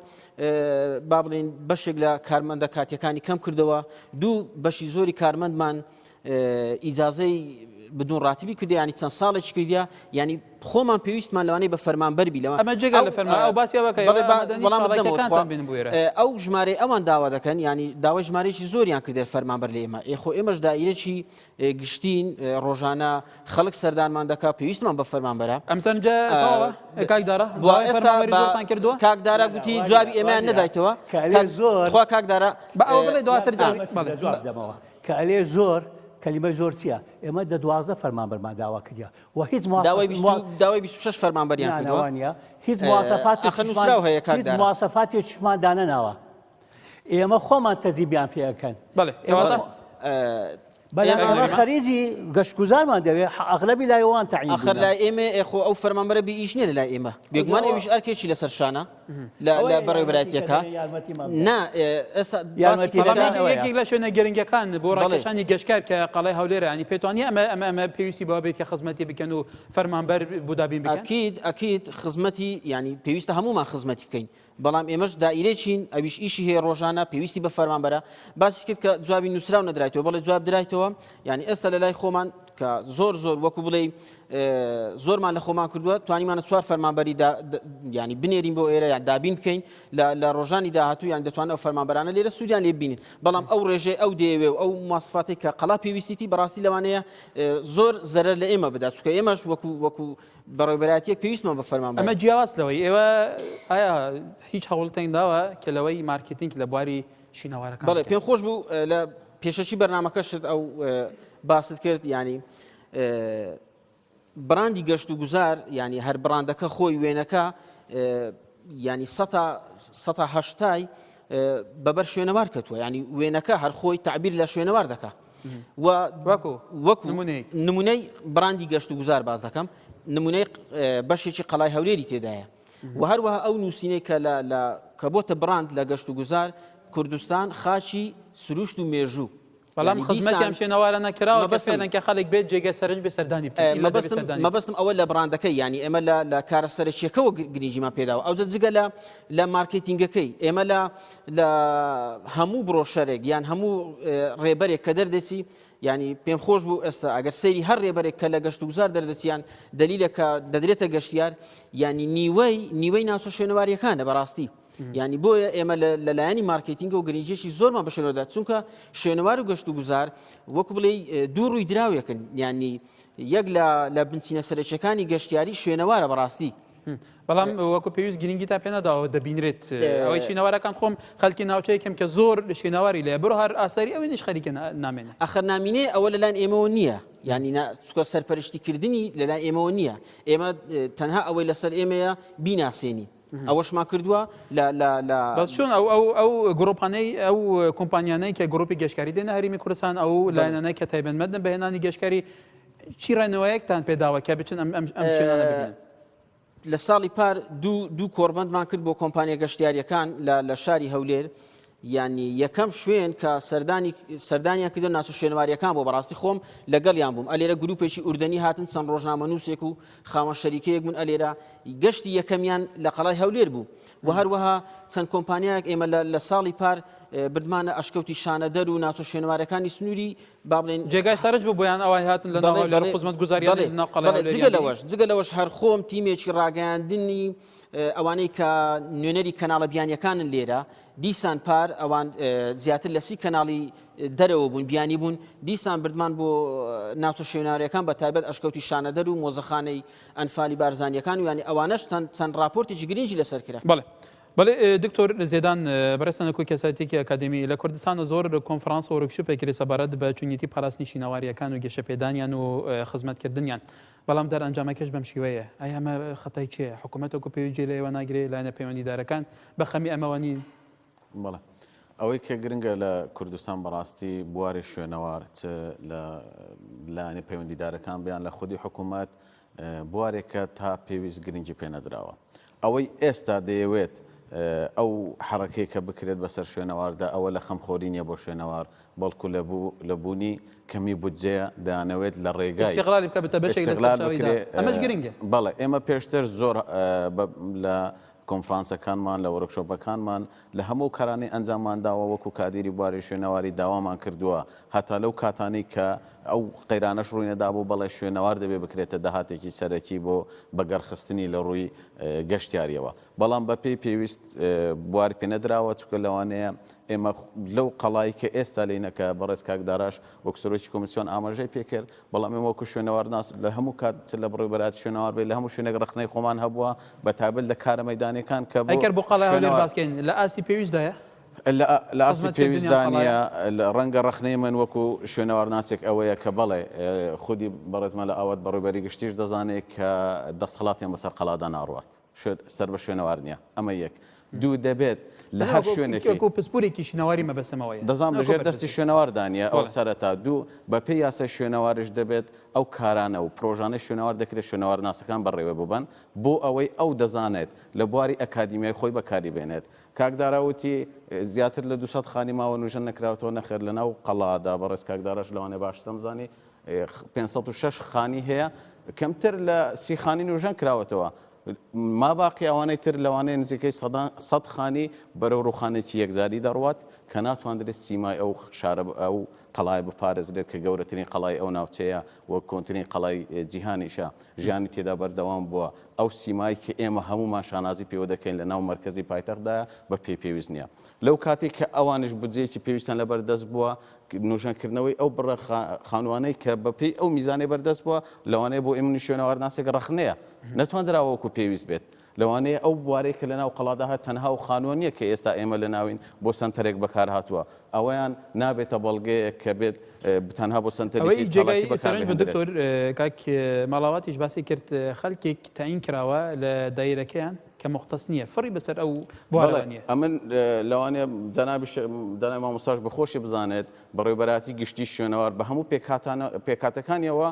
با بڵێین بەشێک لە کارمەندە کاتیەکانی کەم کردەوە دوو بەشی زۆری کارمەندمان ئیجازەی بدون ڕاتبی کردی ینی چەند ساڵێکی کردیا ینی خۆمان پێویستمان لەوانەیە بە فەرمانبەر بی لەوە ئەمە جگە لە فەرمان ئەو باسی ئەوە کە ئەوە بێن بۆ ئێرە ئەو ژمارەی ئەوان داوا دەکەن ینی داوای ژمارەیەکی زۆریان کردێت فەرمانبەر لە ئێمە ئێ خۆ ئێمەش دایرەکی گشتین ڕۆژانە خەڵک سەردانمان دەکا پێویستمان بە فەرمانبەرە. ئەم سەرنجە تەواوە کاک دارا؟ داوای فەرمانبەری زۆرتان کردووە؟ کاک دارا گوتی جوابی ئێمەیان نەدایتەوە. تخوا کاک دارا بە ئەوە بڵێ دواتر جوابی بەڵێ. جواب دەمەوە کە ئەلێ زۆر کەلیمەی زۆر چییە؟ ئێمە دە 12 فەرمانبەرمان داوا کردیە و هیچ داوای 26 فەرمانبەریان کردووە هیچ مواسەفاتێکیشمان دانەناوە ئێمە خۆمان تەدریبیان پێ ئەکەن. بەڵێ کەواتە بەلام ئێمە خەریجی گەشتگوزارمان دەوێ ئەغلەبی لای وان تەعین ئاخر لای ئێمە ئێ خۆ ئەو فەرمانبەرە بی ئیش نییە لای ئێمە بێگومان ئەویش ئەرکێکی لەسەر شانە لە لە بەڕێوەبەرایەتیەکە نا ئێستا یەکێک لە شوێنە گرنگەکان بۆ ڕاکێشانی گەشتکار کە قەڵای هەولێرە ینی پێتوان نییە ئەمە ئەمە ئەمە پێویستی بەوە بێت کە خزمەتی بکەن و فەرمانبەر بۆ دابین بکەن ئەکید ئەکید خزمەتی ینی پێویستە هەمومان خزمەتی بکەین بەڵام ئێمەش دائیرەچین ئەویش ئیشی هەیە ڕۆژانە پێویستی بە فەرمانبەرە باسی کرد کە جوابی نووسراو نەدرایتەوە بەڵێ جواب درایتەوە یعنی ئێستا لە لای خۆمان کە زۆر زۆر وەکو بڵێ زۆرمان لە خۆمان کردووە توانیمانە چوار فەرمانبەری ینی بنێرین بۆ ئێرە یان دابین بکەین لە ڕۆژانی داهاتوو یان دەتوانن ئەو فەرمانبەرانە لێرە سوودیان لێ بینن بەڵام ئەو ڕێژەی ئەو دەیەوێ و ئەو ماسفاتێک کە قەڵا پێویستیتی بەڕاستی لەوانەیە زۆر زەرەر لە ئێمە بدات چونکە ئێمەش وەکو وەکو بەڕێوبەرایەتیەک پێویستمان بە فەرمانبەرە. ئەمە جیاواز لەوەی ئێوە ئایا هیچ هەوڵتان داوە کە لەوەی مارکێتینگ لە بواری شینەوارەکان بەڵێ پێم خۆش بوو لە پێشەکی بەرنمەکەشت ئەو باست کرد ینی بڕاندی گەشت و گوزار ینی هەر بڕاندەکە خۆی وێنەکە ینی سە هەشتای بەبەر شوێنەوار کەوتووە ینی وێنەکە هەر خۆی تعبیر لە شوێنەوار دەکا و وەکو وەکو نمونەی بڕاندی گەشت و گوزار باز دەکەم نمونەی بەشێکی قەڵای هەولێری تێدایە و هەروەها ئەو نووسینەی کە لە کە بۆتە بڕاند لە گەشت و گوزار کوردستان خاچی سروشت و مێژوو بەڵام خزمەتی ئەم شوێنەوارە نەکراوە کە فێرن کە خەڵک بێت جێگە سەرنج بێ سەردانی بکەن مەبەستم ئەوە لە بڕاندەکەی یانی ئێمە لە لە کارە سەرەکیەکەوە گرنگیمان پێداوە ئەوجە جگە لە لە مارکێتینگەکەی ئێمە لە لە هەموو بڕۆشەرێک یان هەموو ڕێبەرێک کە دەردەچی ینی پێم خۆش بوو ئێستا ئەگەر سەیری هەر ڕێبەرێک کە لە گەشت و گوزار دەردەچیان دلیلە کە دەدرێتە گەشتیار ینی نیوەی نیوەی ناوچە شوێنەواریەکانە بەڕاستی ینی بۆیە ئێمە لە لایەنی مارکتینگەوە گرنگیەکی زۆرمان بە شوێنەوەدا چونکە شوێنەوار و گەشت و گوزار وەکو بڵێ دوو ڕووی دراوێکن ینی یەک لە بنچینە سەرەکیەکانی گەشتیاری شوێنەوارە بەڕاستی بەڵام وەکو پێویست گرنگی تا پێ نەداوە دەبینرێت ئەوەی شینەوارەکان خۆم خەلکی ناوچەیەکم کە زۆر شینەواری لێ بڕۆ هەر ئاساری ئەوەی نیش خەریکە نامێنێ ئەخر نامینێ ئەوە لەلایەن ئێمەوە نییە یعنی چکە سەرپەرشتیکردنی لەلای ئێمەوە نییە ئێمە تەنها ئەوەی لەسەر ئێمەیە بیناسێنی ئەوەشمان کردووە لە لە لە بەس چۆن ئەو ئەو ئەو گروپانەی ئەو کۆمپانیانەی کە گروپی گەشتکاری دێنە هەرێمی کوردستان ئەو لایەنانەی کە تایبەتمەندن بە هێنانی گەشتکاری چی ڕێنوایەکتان پێداوە کە بچن ئەم ئەم ئەم شوێنانە ببینن؟ لە ساڵی پار دوو دوو کۆڕبەندمان کرد بۆ کۆمپانیا گەشتیاریەکان لە لە شاری هەولێر یعنی یەکەم شوێن کە سەردانی سەردانیان کردو ناسە شوێنواریەکان بۆ بەڕاستی خۆم لەگەڵیان بووم ئەلێرە گروپێکی ئوردەنی هاتن چەند ڕۆژنامە نووسێک و خاوەن شەریکەیەک بوون ئەلێرە گەشتی یەکەمیان لە قەڵای هەولێر بوو و هەروەها چەند کۆمپانیایەک ئێمە لە ساڵی پار بردمانە ئەشکەوتی شانەدەر و ناوچە شوێنوارەکانی سنووری با بڵێن جێگای سەرنج بوو بۆیان ئەوای هاتن لە ناو هەولێر و خزمەتگوزاریان لە ناو قەڵای هەولێریان جگە لەوەش جگە لەوەش هەر خۆم تیمێکی ڕاگەیاندنی ئەوانەی کە نوێنەری کەناڵە بیانیەکانن لێرە دیسان پار ئەوان زیاتر لە سی کەناڵی دەرەوە بوون بیانی بوون دیسان بردمان بۆ ناوچە شوێنارەکان بە تایبەت ئەشکەوتی شانەدەر و مۆزەخانەی ئەنفالی بارزانیەکان و ینی ئەوانەش چەند راپۆرتێکی گرنگی لەسەر کرا. بەڵێ بەڵێ دکتۆر زێدان بەڕێزتان وەکو کەسایەتیەکی ئەکادیمی لە کوردستان زۆر کۆنفرانس و workshop ئەکرێ سەبارەت بە چونیەتی پاراستنی شینەواریەکان و گەشەپێدانیان و خزمەتکردنیان بەڵام دەرئەنجامەکەش بەم شیوەیە ئایا ئەمە خەتای کێیە حکوومەت وەکو پێویست جێ لە ئێوە ناگرێ لایەنە پەیوەندیدارەکان بە خەمی ئەمەوە نین؟ بەڵێ ئەوەی کە گرنگە لە کوردستان بەڕاستی بواری شوێنەوار چ لە لایەنە پەیوەندیدارەکان بیان لە خودی حکوومەت بوارێکە تا پێویست گرنگی پێ نەدراوە. ئەوەی ئێستا دەیەوێت ئەو حەڕەکەی کە بکرێت بەسەر شوێنەواردا ئەوە لە خەمخۆری نییە بۆ شوێنەوار، بەڵکو لە لە بوونی کەمی بودجەیە دەیانەوێت لە ڕێگای ئیستیغلالی بکە بتە بەشێک لە ئیستیغلال سەرچاوەی بکرێ داهات ئەمەش گرنگە. بەڵێ ئێمە پێشتر زۆر لە کۆنفرانسەکانمان لە وۆرکشۆپەکانمان لە هەموو ئەو کارانەی ئەنجاممان داوە وەکو کادیری بواری شوێنەواری داوامان کردووە هەتا لەو کاتانەی کە ئەو قەیرانەش ڕووی نەدابوو بەڵێ شوێنەوار دەبێ بکرێتە داهاتێکی سەرەکی بۆ بەگەڕخستنی لە ڕووی گەشتیاریەوە بەڵام بەپێی پێویست بوار پێنەدراوە چونکە لەوانەیە ئێمە لەو قەڵای کە ئێستا لێینە کە بەڕێز کاک داراش وەک سەرۆکی کۆمیسیۆن ئاماژەی پێکرد بەڵام ئێمە وەکو شوێنەوارناس لە هەموو کات چ لە بەڕێوەبەرایەتی شوێنەوار بێت لە هەموو شوێنێک ڕەخنەی خۆمان هەبووە بە تایبەت لە کارە مەیدانیەکان کە بۆ ئەگەر بۆ قەڵای هەولێر شوێنەوار باس کەین لە ئاستی پێویستدایە؟ لە لە ئاستی خزمەتکردنی ئەم پێویستدا قەڵایە؟ نییە ڕەنگە ڕەخنەی من وەکو شوێنەوارناسێک ئەوەیە کە بەڵێ خودی بەڕێز مەلا ئاوات بەڕێوبەری گشتیش دەزانێت کە دەسەڵاتیان بەسەر قەڵادا ناڕوات. سەر بە شوێنەوار نییە ئەمە یەک دوو دەبێت لە هەر شوێنێکی وەکو پسپورێکی شنەواری مەبەستم ئەوەیە دەزانم نەوەکو لەژێر دەستی بەرپرسێک. شوێنەواردا نییە ئەوە بەڵێ. سەرەتا دوو بەپێی یاسای شوێنەواریش دەبێت ئەو کارانە و پرۆژانەی شوێنەوار دەکرێت شوێنەوارناسەکان بەڕێوە ببەن بۆ ئەوەی ئەو دەزانێت لە بواری ئەکادیمیای خۆی بەکاری بێنێت کاک دارا وتی زیاتر لە 200 خانی ماوە نوژەن نەکراوەتەوە نەخێر لەناو قەڵادا بەڕێز کاک داراش لەوانەیە باشترم زانی 506 خانی هەیە کەمتر لە سی خانی نوژەن کراوەتەوە ما باقی ئەوانەی تر لەوانەیە نزیکەی سەد خانی بەرەو ڕووخانێکی یەکجاری دەڕوات کە ناتواندرێت سیمای ئەو شارە ئەو قەڵای بپارێزرێت کە گەورەترین قەڵای ئەو ناوچەیە و کۆنترین قەڵای جیهانیشە ژیانی تێدا بەردەوام بووە ئەو سیمای کە ئێمە هەمومان شانازی پێوە دەکەین لە ناو مەرکەزی پایتەختدایە بە پێی پێویست نییە لەو کاتێک کە ئەوانش بودجەیەکی پێویستیان لەبەر دەست بووە نۆژەنکردنەوەی ئەو بڕە خانووانەی کە بەپێی ئەو میزانەی بەردەست بووە، لەوانەیە بۆ ئێمنی شوێنەوارناسێک ڕەخنەیە، نەتواندراوە وەکو پێویست بێت. لەوانەیە ئەو بوارەی کە لەناو قەڵادا هەیە تەنها ئەو خانووە نییە کە ئێستا ئێمە لەناوین بۆ سەنتەرێک بەکارهاتووە، ئەوەیان نابێتە بەڵگەیەک کە بێت تەنها بۆ سەنتەرێکی ئەوەی جێگای چالاکی سەرنج بوو بەکاربهێندرێت. دکتۆر کاک ماڵاواتیش باسی کرد خەلکێک تەعین کراوە لە دایرەکەیان کە موختەس نییە فڕی بەسەر ئەو بوارەوە بەڵێ نییە. ئەمن لەوانەیە جەنابی جەنابی مامۆستاش بە خۆشی بزانێت بەڕێوەبەرایەتی گشتی شوێنەوار بە هەموو پێکهاتانە پێکهاتەکانیەوە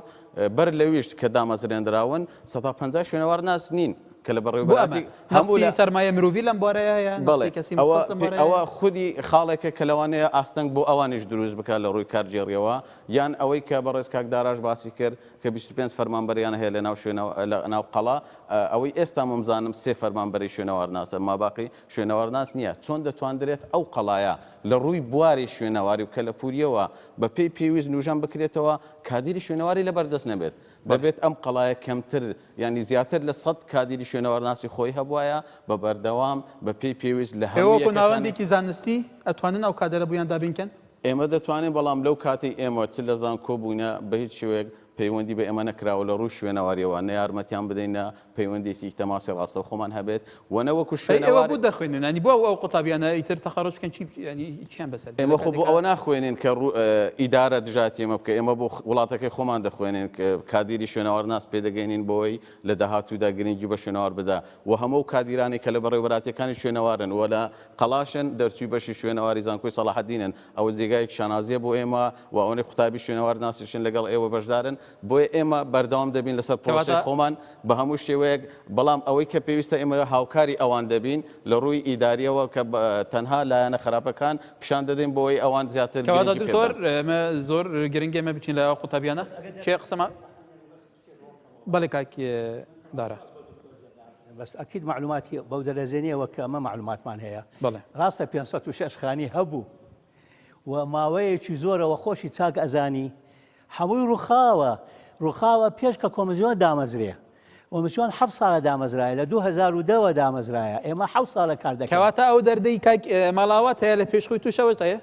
بەر لەویش کە دامەزرێندراون 150 شوێنەوارناس نین کە لە بۆ ئەمە بەڕێوەبەرایەتی هەموو نەقسی لە سەرمایە مرۆڤی لەم بوارەیە هەیە بەڵێ نەقسی کەسی ئەوە موختەس لەم بوارەیە ئەوە هەیە؟ خودی خاڵێکە کە لەوانەیە ئاستەنگ بۆ ئەوانیش دروست بکات لە ڕووی کارگێڕیەوە یان ئەوەی کە بەڕێز کاک داراش باسی کرد کە 25 فەرمانبەریان هەیە لە ناو شوێنە لە ناو قەڵا ئەوەی ئێستا ممزانم سێ فەرمانبەری شوێنەوارناسە، ماباقی شوێنەوارناس نییە، چۆن دەتواندرێت ئەو قەڵایە لە ڕووی بواری شوێنەواری و کەلەپوورییەوە بە پێی پێویست نوژەن بکرێتەوە، کادیری شوێنەواری لەبەر دەست نەبێت؟ دەبێت ئەم قەڵایە کەمتر یانی زیاتر لە سەد کادیری شوێنەوارناسی خۆی هەبوایە بە بەردەوام بە پێی پێویست لە ئێوە هەموو وەکوو یەکەکانی. ناوەندێکی زانستی ئەتوانن ئەو کادەرە بوویان دابین کەن؟ ئێمە دەتوانین، بەڵام لەو کاتەی ئێمە چ لە زانکۆ بووینە بە هیچ شێوەیەک پەیوەندی بە ئێمە نەکراوە لە ڕووی شوێنەواریەوە نە یارمەتیان بدەین نە پەیوەندیەکی تەماسی ڕاستەوخۆمان هەبێت و نە وەکو ئەی ئێوە شوێنەوار بۆ دەخوێنن یانی بۆ ئەو قوتابیانە ئیتر تەخەڕوج بکەن چی یانی چیان بەسەر دێ لە ئێمە خۆ بۆ کاتێکا ئەوە ناخوێنین کە ڕوو ئیدارە دژایەتی ئێمە بکە ئێمە بۆ وڵاتەکەی خۆمان دەخوێنین کادیری شوێنەوارناس پێدەگەینین بۆی لە داهاتوودا گرنگی بە شوێنەوار بدا و هەموو ئەو کادیرانەی کە لە بەڕێوەبەراتیەکانی شوێنەوارن و لە قەڵاشن دەرچووی بەشی شوێنەواری زانکۆی سەڵاحەدینن ئەوە جێگایەکی شانازیە بۆ ئێمە و ئەوەنەی قوتابی شوێنەوارناسیشن لەگەڵ ئێوە بەشدارن، بۆیە ئێمە بەردەوام دەبین لەسەر پرۆسەی کەواتە. خۆمان بە هەموو شێوەیەک، بەڵام ئەوەی کە پێویستە ئێمە هاوکاری ئەوان دەبین لە ڕووی ئیدارییەوە کە تەنها لایەنە خراپەکان پیشان دەدەین بۆ ئەوەی ئەوان زیاتر کەواتە گرنگی پێ دکتۆر بدەن. ئێمە زۆر گرنگە ئێمە بچین لای ئەو قوتابیانە کێ قسەمان بەڵێ کاک دارا. بەس ئەکید مەعلوماتی بەو دەرەجە نییە وەک ئەمە مەعلوماتمان هەیە. بەڵێ. ڕاستە 506 خانی هەبوو و ماوەیەکی زۆرەوە خۆشی چاک ئەزانی هەمووی ڕوخاوە ڕوخاوە پێش کە کۆمزیۆن دامەزرێ کۆمسیۆن حەفت ساڵە دامەزرایە لە 2010 وە دامەزرایە ئێمە حەوت ساڵە کار دەکەین. کەواتە ئەو دەردەی کاک ماڵاوات هەیە لە پێش خۆی توش ئەوەش هەیە؟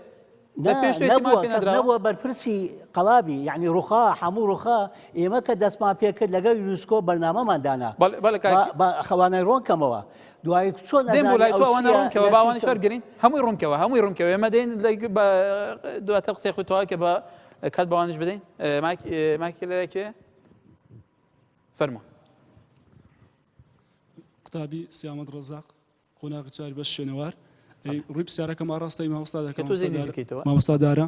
لە نا پێش تۆ احتیمال نەبووە پێ کەس نەدراوە؟ نەبووە بەرپرسی قەڵابی یعنی ڕوخا هەموو ڕوخا ئێمە کە دەستمان پێکرد لەگەڵ یونسکۆ بەرنامەمان دانا بەڵێ بەڵێ با کاک با خەوانای ڕۆن کەمەوە دوایی چۆن دێم بۆ ئەزانی لای ئەو تۆ ئەوانە چییە ڕوون کەوە لە با چی ئەوانیش کەم وەرگرین هەمووی ڕوون کەوە هەمووی ڕوون کەوە ئێمە دێین لە با دواتر قسەی خۆی تەواو کە بە کات بەوانیش بدەین مایک مایکی لە کێ فەرموو. قوتابی سیامەند ڕەزاق قۆناغی چواری بەش شوێنەوار ئەی ڕووی پرسیارەکەم ئاڕاستەی مامۆستا دەکەم کە تۆ مامۆستا زێ دارا نزیکەیتەوە. مامۆستا دارا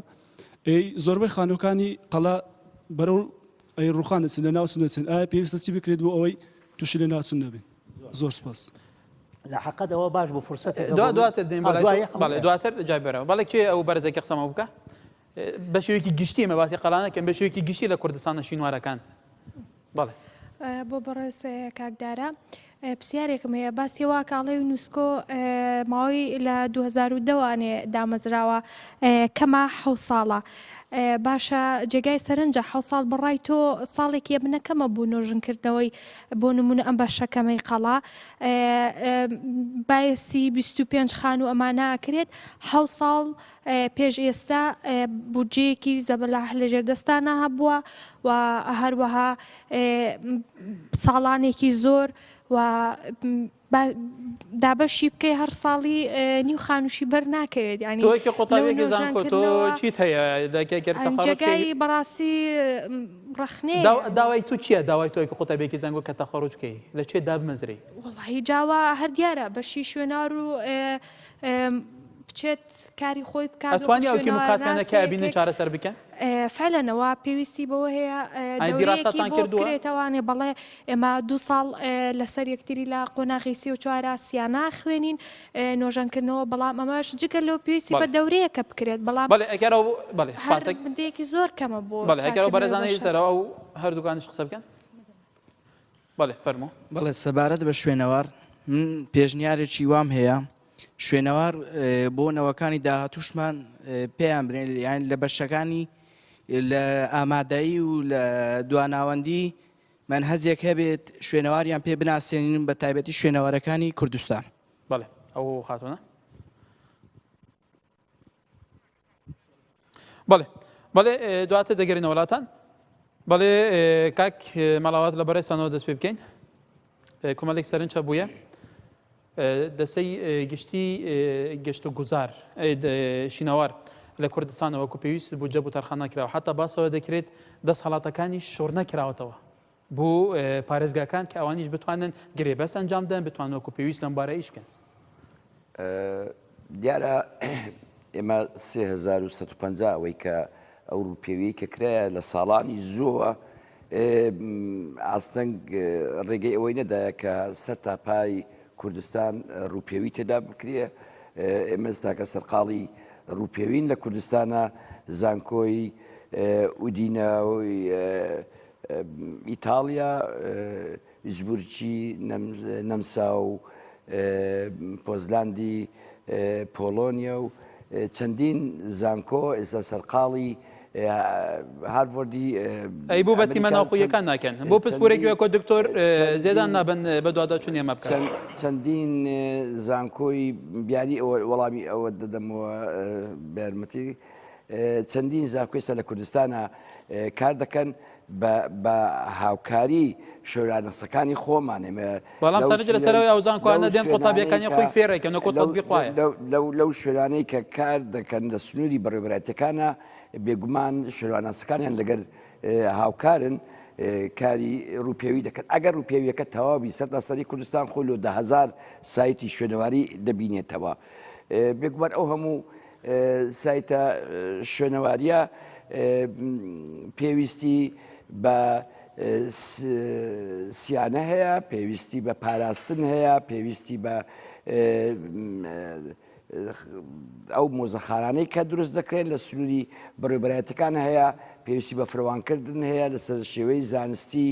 ئەی زۆربەی خانووەکانی قەڵا بەرەو ئەی ڕووخان دەچن لە ناوچون دەچن ئایا پێویستە چی بکرێت بۆ ئەوەی تووشی لە ناوچون نەبین زۆر سوپاس. لە حەقەت ئەوە باش بوو فرسەتێکە دوا بۆ من. دواتر دێن آه، بەلای دوایی تۆ. هەموو بەڵێ دواتر جای بەرەوە بەڵێ کێ ئەو بەرزەکە قسەمە بکە بە شێوەیەکی گشتی ئێمە باسی قەڵا نەکەین بە شێوەیەکی گشتی لە کوردستانە شینوارەکان بەڵێ. بۆ بەڕێز کاک دارا پرسیارێکم هەیە باسی وا کاڵێ و نوسکۆ ماوەی لە 2010 وانێ دامەزراوە کەمە حەو ساڵە باشە جێگای سەرنجە حەو ساڵ بەڕای تۆ ساڵێکی ئەبنە کەمە بوو نۆژنکردنەوەی بۆ نمونە ئەم بەشە کەمەی قەڵا بایەسی 25 خان و ئەمانە ئەکرێت حەو ساڵ پێش ئێستا بودجەیەکی زەبەلاح لەژێر دەستانا هەبووە و هەروەها ساڵانێکی زۆر و دابەشی بکەی هەر ساڵی نیو خانوشی بەر ناکەوێت ینی تۆ یەکی قۆتابیەکی زانکۆ تۆ چیت هەیە جێگای بەڕاستی ڕەخنەیە داوای تو چییە داوای تۆ یەکی قۆتابیەکی زانکۆ کە تەخەڕوج بکەی لە چێ دابمەزرێی وەڵی جاوا هەر دیارە بەشی شوێنار و بچێت کاری خۆی بکات وەکو ئەتوانی ئەو کیم و کاسیانە شوێنەوارناسێک کە ئەبینن چارەسەر بکەن؟ فعلا ئەوە پێویستی بەوە هەیە ئەی دەورەیەکی دیراسەتان بۆ کردووە؟ بکرێتەوانێ بەڵێ ئێمە دوو ساڵ لەسەر یەکتری لە قۆناغی سێ و چوارا سیانە خوێنین نۆژەنکردنەوە بەڵام ئەمەش جگە لەو پێویستی بە بەڵێ دەورەیەکە بکرێت بەڵام بەڵێ ئەگەر ئەو بەڵێ هەر سپاس مدەیەکی زۆر کەمە بۆ بەڵێ ئەگەر ئەو چاککردنەوەی بەڕێزانەی بەشەکە. سەرەوە ئەو هەردووکانیش قسە بکەن بەڵێ فەرموو. بەڵێ سەبارەت بە شوێنەوار من پێشنیارێکی وام هەیە شوێنەوار بۆ نەوەکانی داهاتووشمان پێیان بنێن یان لە بەشەکانی لە ئامادەیی و لە دواناوەندی مەنهەجێک هەبێت شوێنەواریان پێ بناسێنین بە تایبەتی شوێنەوارەکانی کوردستان. بەڵێ ئەو خاتوونە. بەڵێ بەڵێ دواتر دەگەرینە وڵاتان بەڵێ کاک مەڵاوات لە بەڕێزتانەوە دەست پێ بکەین کۆمەڵێک سەرنج هەبووە دەسەی گشتی گەشت و گوزار شینەوار لە کوردستانەوە وەکو پێویست بودجە بۆ تەرخان نەکراوە حتا باسەوە دەکرێت دەسەڵاتەکانی شۆڕ نەکراوەتەوە بۆ پارێزگاکان کە ئەوانیش بتوانن گرێبەست ئەنجام بدەن، بتوانن وەکو پێویست لەم بارە ئیش بکەن. دیارە ئێمە 3150 ئەوەی کە ئەو ڕووپێویەی کە کرایە لە ساڵانی زۆوە ئاستەنگ ڕێگەی ئەوەی نەدایە کە سەر تا پای کوردستان ڕووپێوی تێدا بکرێ ئێمە ئێستاکە سەرقاڵی ڕووپێوین لە کوردستانە زانکۆی ئودینە ئیتاڵیا، ئیزبورکی نەمسا و پۆزلاندی پۆڵۆنیا و چەندین زانکۆ ئێستا سەرقاڵی هارڤۆردی ئەی بۆ بە تیمە ناوخۆییەکان ناکەن بۆ پسپۆرێکی وەکۆ دکتۆر زێدان نابن بەدواداچوونی ئەمە بکەن؟ چەندین زانکۆی بیانی وەڵامی ئەوە دەدەمەوە بە یارمەتی چەندین زانکۆ ئێستا لە کوردستانا کار دەکەن بە هاوکاری شۆرانەسەکانی خۆمان ئێمە بەڵام سەرنج لەسەر ئەو زانکۆانە دێن قوتابیەکانی خۆی فێرەکەن وەکو تەطبیق وایە لەو شوێنانەی کە کار دەکەن لە سنووری بەڕێوەبەرایەتیەکانە بێگومان شوێناسەکانیان لەگەر هاوکارن کاری ڕووپێوی دەکەن ئەگەر ڕووپێویەکە تەواوی سەرتاسەری کوردستان خۆی لۆ دەهزار سایتی شوێنەواری دەبینێتەوە بێگومان ئەو هەموو سایتە شوێنەواریە پێویستی بە سیانە هەیە پێویستی بە پاراستن هەیە پێویستی بە ئەو مۆزەخانانەی کە دروست دەکرێن لە سنووری بەڕێوبەرایەتەکان هەیە پێویستی بە فرەوانکردن هەیە لەسەر شێوەی زانستی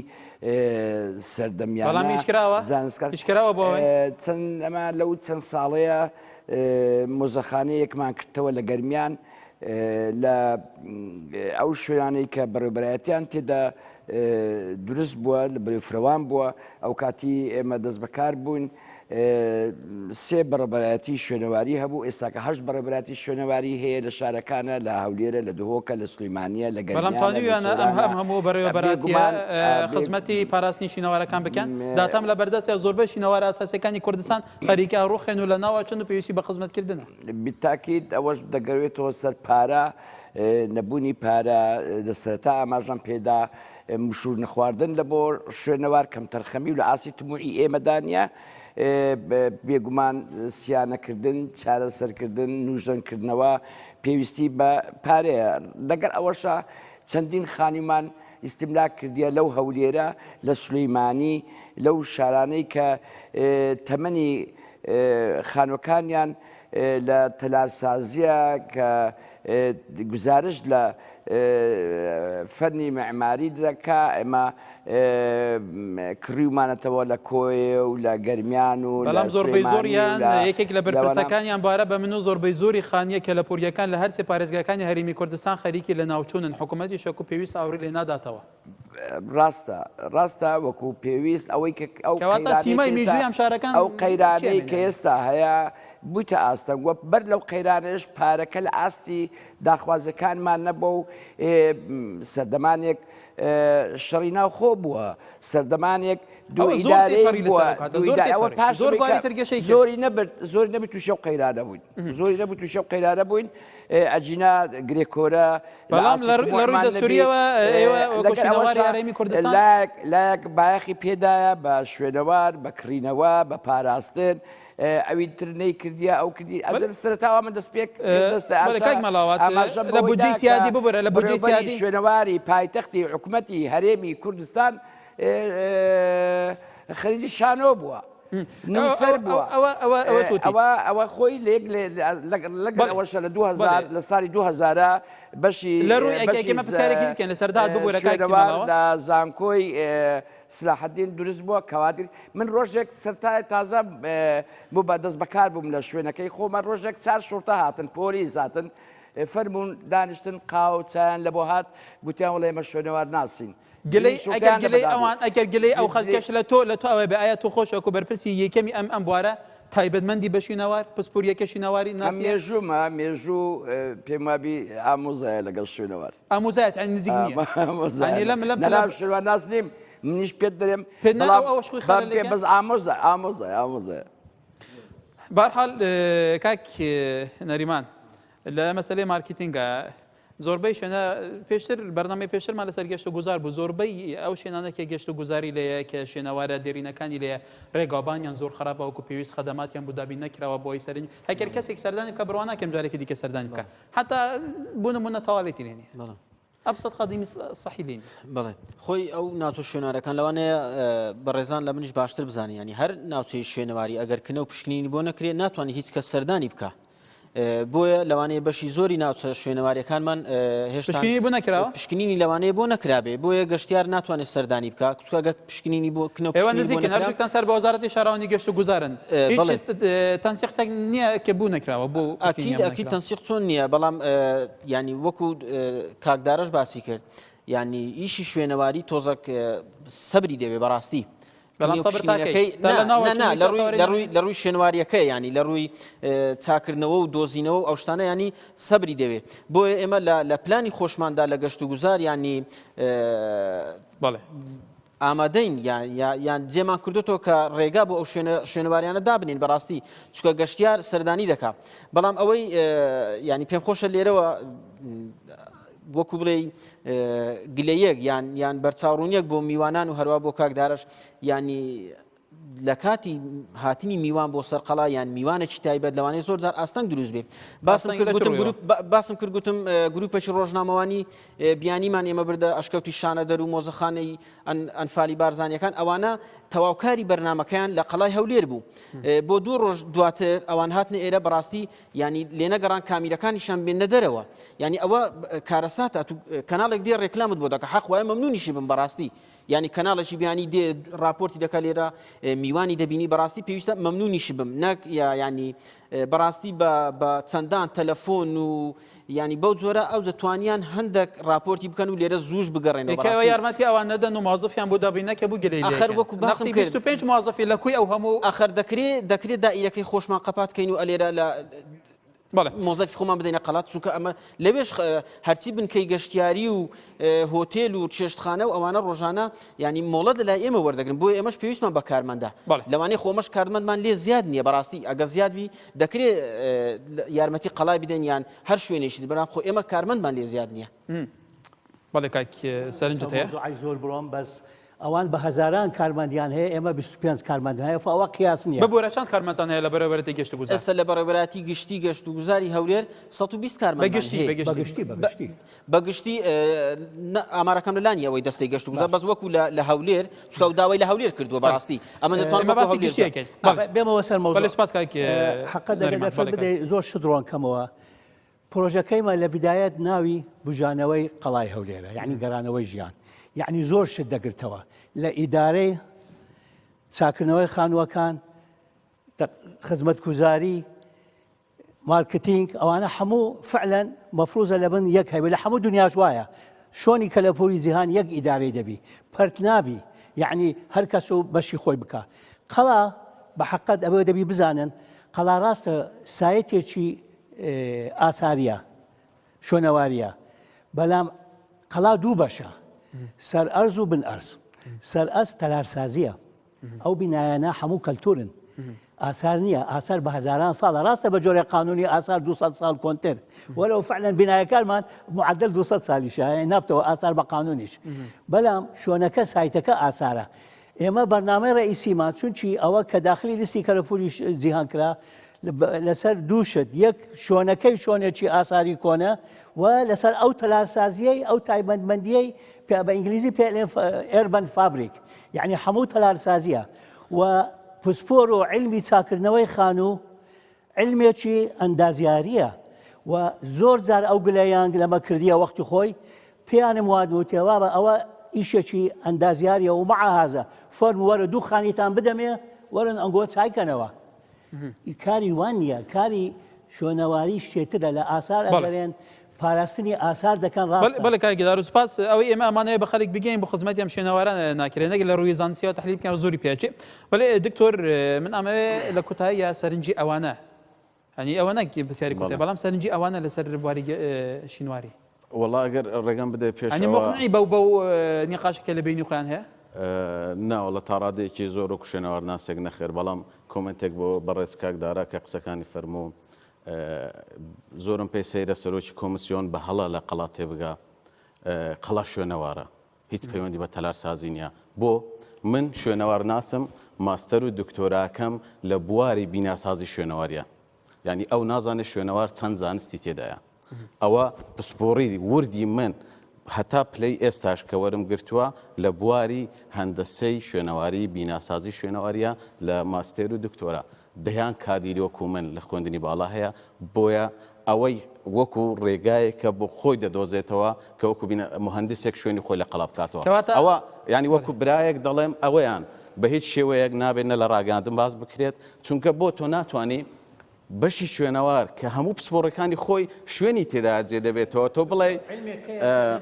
سەردەمیانە زانستکراوە بۆ چەند ئەمە لەو چەند ساڵەیە مۆزەخانەیەکمان کردەوە لە گەرمیان لە ئەو شوێنانەی کە بەڕێوبەرایەتیان تێدا دروست بووە لە بەرەفرەوان بووە ئەو کاتی ئێمە دەست بەکار بوون سێ بەڕێوبەرایەتی شوێنەواری هەبوو ئێستاکە هەشت بەڕێوبەرایەتی شوێنەواری هەیە لە شارەکانە لە هەولێرە لە دهۆکە لە سلیمانیە لە بەڵام گەرمیانە لە توانیویانە ئەم سۆرانە هەم هەموو بەڕێوەبەرایەتیە بێگومان خزمەتی پاراستنی شینەوارەکان بکەن داتام لە بەردەستە زۆربەی شینەوارە ئەساسیەکانی کوردستان خەریکە ڕوخێن و لەناو ئەچن و پێویستی بە خزمەتکردنە. بالتاکید ئەوەش دەگەرێتەوە سەر پارە، نەبوونی پارە، لە سەرەتا ئاماژەم پێدا، مشوور نەخواردن لە بۆ شوێنەوار کەمتەرخەمی و لە ئاستی تموحی ئێمەدا نییە، بێگومان سیانەکردن، چارەسەرکردن، نوژەنکردنەوە پێویستی بە پارەیە، لەگەڵ ئەوەشا چەندین خانوومان ئیستملاک کردیە لەو هەولێرە، لە سولەیمانی، لەو شارانەی کە تەمەنی. خانوەکانیان لە تەلارسازیە کە گوزارشت لە فەنی مەعماری دەکا ئێمە کڕیومانەتەوە لە کۆیە و لە گەرمیان و بەڵام زۆربەی زۆریان یەکێک لە بەرپرسەکانیان بارە بە من و زۆربەی زۆری خانیە کەلەپوریەکان لە هەرسێ پارێزگاکانی هەرێمی کوردستان خەریکی لە ناوچوونن حکوومەتیش وەکو پێویست ئاوڕی لێ ناداتەوە. ڕاستە ڕاستە وەکو پێویست ئەوەی کە ئەو کەواتە سیمای مێژووی ئەم شارەکان ئەو قەیرانەی کە ئێستا هەیە بوویتە ئاستەنگ وە بەر لەو قەیرانەش پارەکە لە ئاستی داخوازەکانمان نەبوو و سەردەمانێک شەڕی ناوخۆ بووە سەردەمانێک دوو ئیدارەی بووە ئەوە پاش زۆر باری تر گەشەی کرد. زۆری نەبرد زۆری نەبرد تووشی ئەو قەیرانە بووین زۆری نەبوو تووشی ئەو قەیرانە بووین ئەجینا گرێکۆرە بەڵام لە ڕووی دەستوریەوە ئێوە وەکو شوێنەواری هەرێمی کوردستان لایەک لایەک بایەخی پێدایە بە شوێنەوار بە کڕینەوە بە پاراستن ئەوی تر نەیکردیە ئەو کردی ئەگەر سەرەتاوە من دەست پێک دەستە بەڵێ کاک مەلاوات لە بودجەی سیادی ببورە لە بودجەی سیادی شوێنەواری پایتەختی حکومەتی هەرێمی کوردستان خەریکی شانۆ بووە نووسەر بووە ئەوە ئەوە ئەوە تۆ ئەوە ئەوە خۆی لێک لەگەڵ ئەوەشە لە 2000 لە ساڵی 2000 بەشی لە ڕووی ئەکێکمە پرسیارێکی بکەن لەسەر داد ببورە کاک مەلاوات لە زانکۆی سلاحەدین دروست بووە کەوادر من ڕۆژێک سەرتای تازە بوو بە دەست بەکار بووم لە شوێنەکەی خۆمە ڕۆژێک چار شوڕتە هاتن پۆلیس هاتن فەرموون دانیشتن قاو چایان لە بۆ هات گوتیان وڵێ ئێمە شوێنەوار ناسین گلەی ئەگەر گلەی ئەوان ئەگەر گلەی ئەو خەلکەش لە تۆ لە تۆ ئەوە بێ ئایا تۆ خۆش وەکو بەرپرسی یەکەمی ئەم ئەم بوارە تایبەتمەندی بەشی نەوار پسپۆریەکەشی نەواری ناسی مێژوومە مێژوو پێم وابی ئامۆزایە لەگەڵ شوێنەوار ئامۆزایەت یانی نزیک نییە یانی لەم لەم لەم شوێنەوار ناس نیم منیش پێت دەرێم پێت نا ئەو ئەوەش خۆی خەلەل پێ بەس ئامۆزا ئامۆزا ئامۆزایە بارحال کاک نەریمان لە مەسەلەی مارکتینگە زۆربەی شوێنە پێشتر بەرنامەی پێشترمان لەسەر گەشت و گوزار بوو زۆربەی ئەو شوێنانە کە گەشت و گوزاری لێیە کە شوێنەوارە دێرینەکانی لێیە ڕێگاوبانیان زۆر خراپە وەکو پێویست خەدەماتیان بۆ دابین نەکراوە بۆی سەرنج هەگەر کەسێک سەردانی بکە بڕوا ناکەم جارێکی دیکە سەردانی بکە حتا بۆ نمونە تەوالێتی لێ نییە بەڵێ. ئەبسەت خادمی سەحی لێ نییە. بەڵێ خۆی ئەو ناوچە شوێنارەکان لەوانەیە بەڕێزان لە منیش باشتر بزانانی ینی هەر ناوچەی شوێنەواری ئەگەر کنە و پشکنینی بۆ نەکرێت ناتوانانی هیچ کەس سەردانی بکە بۆیە لەوانەیە بەشی زۆری ناوچە شوێنەواریەکانمان هێشتا پشکنینی بۆ نەکراوە؟ پشکنینی لەوانەیە بۆ نەکرابێ بۆیە گەشتیار ناتوانێت سەردانی بکا چونکە گەر پشکنینی بۆ کنە و ئێوە پشکنینی بۆ نزیکن نەکرا هەردووکتان سەر بە وەزارەتی شارەوانی گەشت و گوزارن هیچ بەڵێ. تەنسیقتەک نییە کە بوو نەکراوە بۆ پشکنینی ئەکید ئەم ئەکید نەکراوە؟ تەنسیق چۆن نییە بەڵام ینی وەکو کاک دارەش باسی کرد ینی ئیشی شوێنەواری تۆزەک سەبری دەوێ بەڕاستی بەڵام سەبر تا کەی؟ تا لە ناوە چوونی تا سواری نەبی؟ لە ڕووی شوێنواریەکە ینی لە ڕووی چاکردنەوە و دۆزینەوە و ئەو شتانە ینی سەبری دەوێ بۆیە ئێمە لە پلانی خۆشماندا لە گەشت و گوزار ینی بەڵێ ئامادەین یان جێمان کردوتەوە کە ڕێگا بۆ ئەو شوێنە شوێنەواریانە دابنین بەڕاستی چکە گەشتیار سەردانی دەکا بەڵام ئەوەی ینی پێم خۆشە لێرەوە وەکو بڵێی گلەیەک یان یان بەرچاوڕوونیەک بۆ میوانان و هەروە بۆ کاک دارش ینی لە کاتی هاتنی میوان بۆ سەر قەڵا یان میوانێکی تایبەت لەوانەیە زۆر جار ئاستەنگ دروست بێ باسم کرد گوتم گروپ باسم کرد گوتم گروپێکی ڕۆژنامەوانی بیانیمان ئێمە بردە ئەشکەوتی شانەدەر و مۆزەخانەی ئەنفالی بارزانیەکان ئەوانە تەواوکاری بەرنمەکەیان لە قەڵای هەولێر بوو بۆ دوو ڕۆژ دواتر ئەوان هاتنە ئێرە بەڕاستی یانی لێنەگەڕان کامیرەکانیشان بێننە دەرەوە یانی ئەوە کارەساتە تو کەناڵێک دێ ڕێکلامت بۆ دەکە حەق وایە مەمنونیشی بم بەڕاستی یانی کەناڵێکی بیانی دێ راپۆرتی دەکە لێرە میوانی دەبینی بەڕاستی پێویستە مەمنونیشی بم نەک ینی بەڕاستی بە چەندان تەلەفۆن و ینی بەو جۆرە ئەو دەتوانیان هەندێک راپۆرتی بکەن و لێرە زووش بگەڕێنەوە کەەوە یارمەتی ئەوان نەدەن و مازفیان بۆ دابین نەکە بوو گلەی ئەخەر وەکو باسم کرد 25 مازفی لە کوی ئەو هەموو ئەخەر دەکرێ دەکرێت دائیرەکەی خۆشمان قەپات کەین و ئەلێرە لە بەڵێ مۆزەفی خۆمان بدەینە قەڵات چونکە ئەمە لەوێش هەرچی بنکەی گەشتیاری و هۆتێل و چێشتخانە و ئەوانە ڕۆژانە ینی مۆڵەت لە لای ئێمە وەردەگرن بۆیە ئێمەش پێویستمان بە کارمەندە لەوانەیە خۆمەش کارمەندمان لێ زیاد نییە بەڕاستی ئەگە زیاد بی دەکرێت یارمەتی قەڵای بدەین یان هەر شوێنێکی بەڵام خۆ ئێمە کارمەندمان لێ زیاد نییە. بەڵێ کاک سەرنجت هەیە؟ زۆر بڕۆم بەس. ئەوان بە هەزاران کارمەندیان هەیە ئێمە 25 کارمەند هەیە فەوە قیاس نییە. ببورە چەند کارمەندتان هەیە لە بەڕێوەبەرایەتی گەشت و گوزار؟ ئێستا لە بەڕێوەبەرایەتی گشتی گەشت و گوزاری هەولێر 120 کارمەندمان بەگشتی هەیە. بەگشتی بەگشتی بەگشتی. بەگشتی ئامارەکەم لەلا نییە ئەوەی دەستەی گەشت و گوزار بەس وەکو لە هەولێر چونکە ئەو داوای لە هەولێر کردووە بەڕاستی ئەمە دەتوانم ئێمە وەکو باسی هەولێر گشتی ئەکەین. بەڵێ بێمەوە سەر مەوزوع. بەڵێ سوپاس کاک حەقە دەگەر نەریمان. دەرفەت بەڵێ کاک. بدەی زۆر شت ڕۆن کەمەوە. پرۆژەکەیمە لە بدایەت ناوی بوژانەوەی قەڵای هەولێرە یعنی گەرانەوەی ژیان یعنی زۆر شت دەگرتەوە لە ئیدارەی چاکردنەوەی خانووەکان خزمەتگوزاری مارکتینگ ئەوانە هەموو فعلەن مەفروزە لە بن یەک هەبێ لە هەموو دنیاش وایە شۆنی کەلەپوری جیهان یەک ئیدارەی دەبی پەرت نابی یعنی هەر کەس و بەشی خۆی بکە قەڵا بە حقت ئەوە دەبی بزانن قەڵا ڕاستە سایتێکی ئاساریە شۆنەواریە بەلام قەڵا دوو بەشە سەر ئەرز و بن ئەرز سەر ئەرز تەلارسازیە ئەو بینایانە هەموو کەلتورن ئاسار نییە ئاسار بە هەزاران ساڵە ڕاستە بە جۆرە قانونی ئاسار 200 ساڵ کۆنتر وەلو فعلا بینایەکانمان معدل 200 سالیشە نابتەوە ئاسار بە قانونیش بەڵام شوێنەکە سایتەکە ئاسارە ئێمە بەرنامەی ڕئیسیمان چونکی ئەوە کە داخلی لیستی کەلەپوری جیهان کرا لەسەر دوو شت یەک شۆنەکەی شۆنێکی ئاساری کۆنە و لەسەر ئەو تەلارسازیەی ئەو تایبەتمەندیەی پێ بە ئینگلیزی پێ urban fabric یعنی هەموو تەلارسازیە و پسپۆر و علمی چاکردنەوەی خانوو علمێکی ئەندازیاریە و زۆر جار ئەو گلەیان لەمە کردیە وەختی خۆی پێیانم واد وتێ بابە ئەوە ئیشێکی ئەندازیاریە و مەعە هازە فەرموو وەرە دوو خانیتان بدەمێ وەرن ئەنگۆ چایکەنەوە کاری وان نییە کاری شوێنەواری شتێترە لە ئاسار ئەگەرێن پاراستنی ئاسار دەکەن ڕاستە. بەڵێ کاک گیدار و سوپاس ئەوەی ئێمە ئەمانەوێ بە خەڵک بگەین بۆ خزمەتی ئەم شوێنەوارانە ناکرێت نەک لە ڕووی زانستیەوە تحلیل بکەن زۆری پێچێ بەڵێ دکتۆر من ئەمەوێ لە کۆتاییە سەرنجی ئەوانە هەنی ئەوە نەک پرسیاری کۆتایی بەڵام سەرنجی ئەوانە لەسەر بواری شینواری وەڵا ئەگەر ڕێگەم بدەی پێش ئەنی مقنعی بەو بەو نیقاشە کە لە بینی خۆیان هەیە؟ نا وەڵا تا ڕادەیەکی زۆر وەکو شوێنەوارناسێک نەخێر بەڵام comment ێک بۆ بەڕێز کاک دارا کە قسەکانی فەرموو زۆرم پێ سەیرە سەرۆکی کۆمسیۆن بە هەڵە لە قەڵا تێبگا قەڵا شوێنەوارە هیچ پەیوەندی بە تەلارسازی نییە بۆ من شوێنەوارناسم ماستەر و دکتۆراکەم لە بواری بیناسازی شوێنەواریە یانی ئەو نازانێت شوێنەوار چەند زانستی تێدایە ئەوە پسپۆڕی وردی من هەتا پلەی ئێستاش کە وەرم گرتووە لە بواری هەندەسەی شوێنەواری بیناسازی شوێنەواریە لە ماستێر و دکتۆرا دەیان کادیری وەکو من لە خوێندنی باڵا هەیە بۆیە ئەوەی وەکو ڕێگایەکە بۆ خۆی دەدۆزێتەوە کە وەکو موهەندسێک شوێنی خۆی لە قەڵا بکاتەوە ئەوە یانی وەکو برایەک دەڵێم ئەوەیان بە هیچ شێوەیەک نابێت نە لە ڕاگەیاندن باس بکرێت چونکە بۆ تۆ ناتوانی بەشی شوێنەوار کە هەموو پسپۆڕەکانی خۆی شوێنی تێدا جێ دەبێتەوە تۆ بڵێ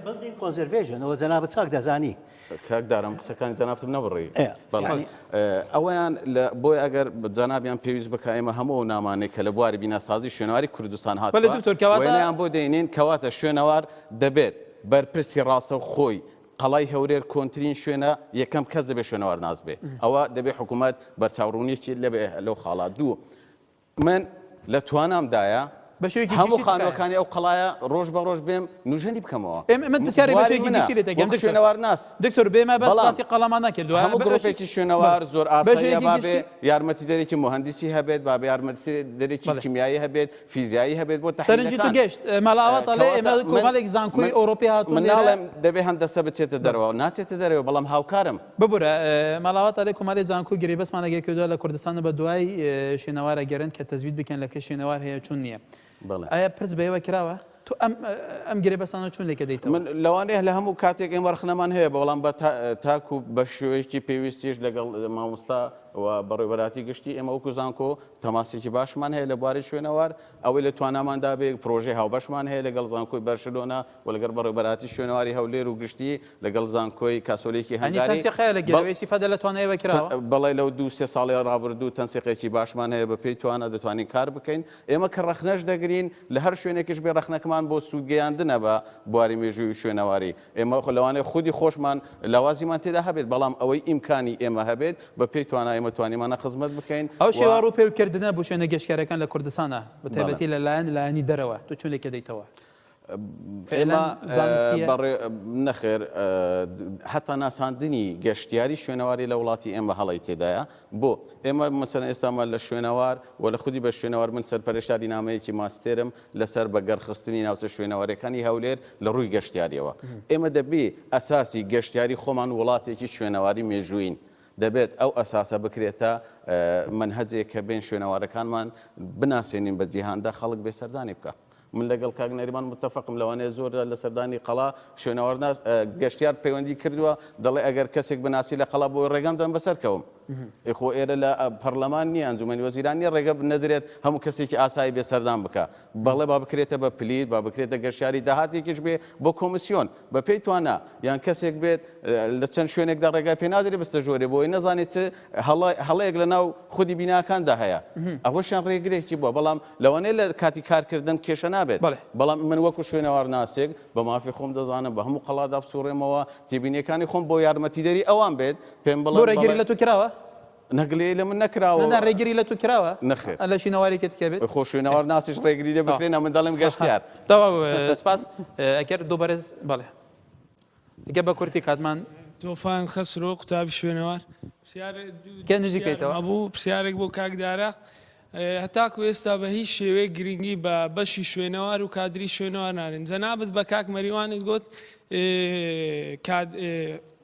building conservation ئەوە جەنابت چاک دەزانی. کاک دارم قسەکانی جەنابتم نەبڕی ئەوەیان بۆی ئەگەر جەنابیان پێویست بکە ئێمە هەموو ئەو نامانەی کە لە بواری بیناسازی شوێنەواری کوردستان هاتووە بۆ دێنین کەواتە شوێنەوار دەبێت بەرپرسی ڕاستە خۆی قەڵای هەورێر کۆنترین شوێنە یەکەم کەس دەبێت شوێنەوارناس بێ ئەوە دەبێ حکوومەت بەرچاوڕوونیەکی لەبێ لەو خاڵا دوو من لە توانامدایە بە شێوەیەکی هەموو گشتی تکایە. خانووەکانی ئەو قەڵایە ڕۆژ بە ڕۆژ بێم نوژەنی بکەمەوە. ئێ من پرسیارێک بە بواری شێوەیەکی منە گشتی لێت دەکەم وەک دکتۆر. شوێنەوارناس. دکتۆر بێمە بەس بەڵام باسی قەڵامان نەکردووە هەموو بە گڕوپێکی شوێنەوار بەڵێ. زۆر بە ئاساییە شێوەیەکی با بێ گشتی یارمەتیدەرێکی موهەندیسی هەبێت با بێ یارمەتیدەرێکی بەڵێ. کیمیایی هەبێت فیزیایی هەبێت بۆ سەرنجی تو تەحلیلەکان. گەشت ماڵە ئاوات ئەڵێ کەواتە ئێمە من کۆمەڵێک زانکۆی من ئەوڕۆپی هاتوون من لێرە ناڵێم دەبێ هەندەسە بچێتە دەرەوە ناچێتە دەرەوە بەڵام هاوکارم. ببورە ماڵ ئاوات ئەلێ کومەلێ زانکۆ گرێبەستمان لەگەل کردوە لە کوردستان و بە دوای شوێنەوار ئەگەرن کە تەزبیت بکەن لە کە شوێنەوار هەیە چون نییە بەڵێ. ئایا پرس بە ئێوە کراوە؟ تۆ ئەم ئەم گرێبەستانە چون لێکە دەیتەوە؟ من لەوانەیە لە هەموو کاتێک ئێمە ڕەخنەمان هەیە بەڵام بە تاکو بە شێوەیەکی پێویستیش لەگەڵ مامۆستا و بەڕێوەبەراتی گشتی ئێمە وەکو زانکۆ تەماسێکی باشمان هەیە لە بواری شوێنەوار ئەوەی لە تواناماندا بێ پرۆژەی هاوبەشمان هەیە لەگەڵ زانکۆی بەرشلۆنە و لەگەڵ بەڕێوەبەراتی شوێنەواری هەولێر و گشتی لەگەڵ زانکۆی کاسۆلیکی یانی هەنگاری تەنسیق هەیە لە بەڵ گەلەوە ئیستیفادە لە توانای ئێوە کراوە؟ بەڵێ لەو دوو سێ ساڵی ڕابردوو تەنسیقێکی باشمان هەیە بە پێی توانا دەتوانین کار بکەین ئێمە کە ڕەخنەش دەگرین لە هەر شوێنێکیش بێ ڕەخنەکەمان بۆ سوودگەیاندنە بە بواری مێژووی و شوێنەواری ئێمە خۆ لەوانەیە خودی خۆشمان لاوازیمان تێدا هەبێت بەڵام ئەوەی ئیمکانی ئێمە هەبێت بە پێی توانا ئێمە توانیمانە خزمەت بکەین ئەو و شێوە ڕووپێوکردنە بۆ شوێنە گەشتیارەکان لە کوردستانە بە بەڵێ. تایبەتی لە لایەن لایەنی دەرەوە تۆ چۆن لێکە دەیتەوە؟ ئێمە نەخێر هەتا ناساندنی گەشتیاری شوێنەواری لە وڵاتی ئێمە هەڵی تێدایە بۆ ئێمە مەسەن ئێستامان لە شوێنەوار و لە خودی بە شوێنەوار من سەرپەرشتاری نامەیەکی ماستێرم لەسەر بە گەڕخستنی ناوچە شوێنەوارەکانی هەولێر لە ڕووی گەشتیاریەوە ئێمە دەبی ئەساسی گەشتیاری خۆمان وڵاتێکی شوێنەواری مێژووین دەبێت ئەو ئەساسە بکرێتە مەنهەجێک کە بێن شوێنەوارەکانمان بناسێنین بە جیهاندا خەڵک بێ سەردانی بکە. من لەگەڵ کاک نەریمان متەفقم لەوانەیە زۆر لە سەردانی قەڵا شوێنەوارناس گەشتیار پەیوەندی کردووە دەڵێ ئەگەر کەسێک بناسی لە قەڵا بۆی ڕێگەم دەم بەسەر کەوم خۆ ئێرە لە پەرلەمان نییە ئەنجومەنی وەزیران نییە ڕێگە نەدرێت هەموو کەسێکی ئاسایی بێ سەردان بکە بەڵێ با بکرێتە بە پلیت با بکرێتە گەشتیاری داهاتێکیش بێ بۆ کۆمیسیۆن بە پێی توانا یان کەسێک بێت لە چەند شوێنێکدا ڕێگای پێ نادرێت بستە ژۆرێ بۆی نەزانێت چ هەڵەیەک لە ناو خودی بیناکاندا هەیە ئەوەشیان ڕێگرێکی بووە بەڵام لەوانەیە لە کاتی کارکردن کێشە نابێت بەڵام من وەکو شوێنەوارناسێک بە مافی خۆم دەزانم بە هەموو قەڵادا بسوڕێمەوە تێبینیەکانی خۆم بۆ یارمەتیدەری ئەوان بێت پێم بڵێن بۆ ڕێگری لە تۆ کراوە؟ نە گلەیی لە من نەکراوە. نا ڕێگری لە تۆ کراوە؟ نەخێر. لە شینەوارێکی تکە بێت؟ خۆ شوێنەوار ناسیش ڕێگری لێ بکرێ نا من دەڵێم گەشتیار. تەواو سپاس ئەگەر دوو بەرێز بەڵێ گە بە کورتی کاتمان. تۆفان خەسرۆ قوتابی شوێنەوار پرسیار کە نزیکەیتەوە هەبوو پرسیارێک بۆ کاک دارا هەتاکو ئێستا بە هیچ شێوەیەک گرنگی بە بەشی شوێنەوار و کادری شوێنەوار نارن جەنابت بە کاک مەریوانت گوت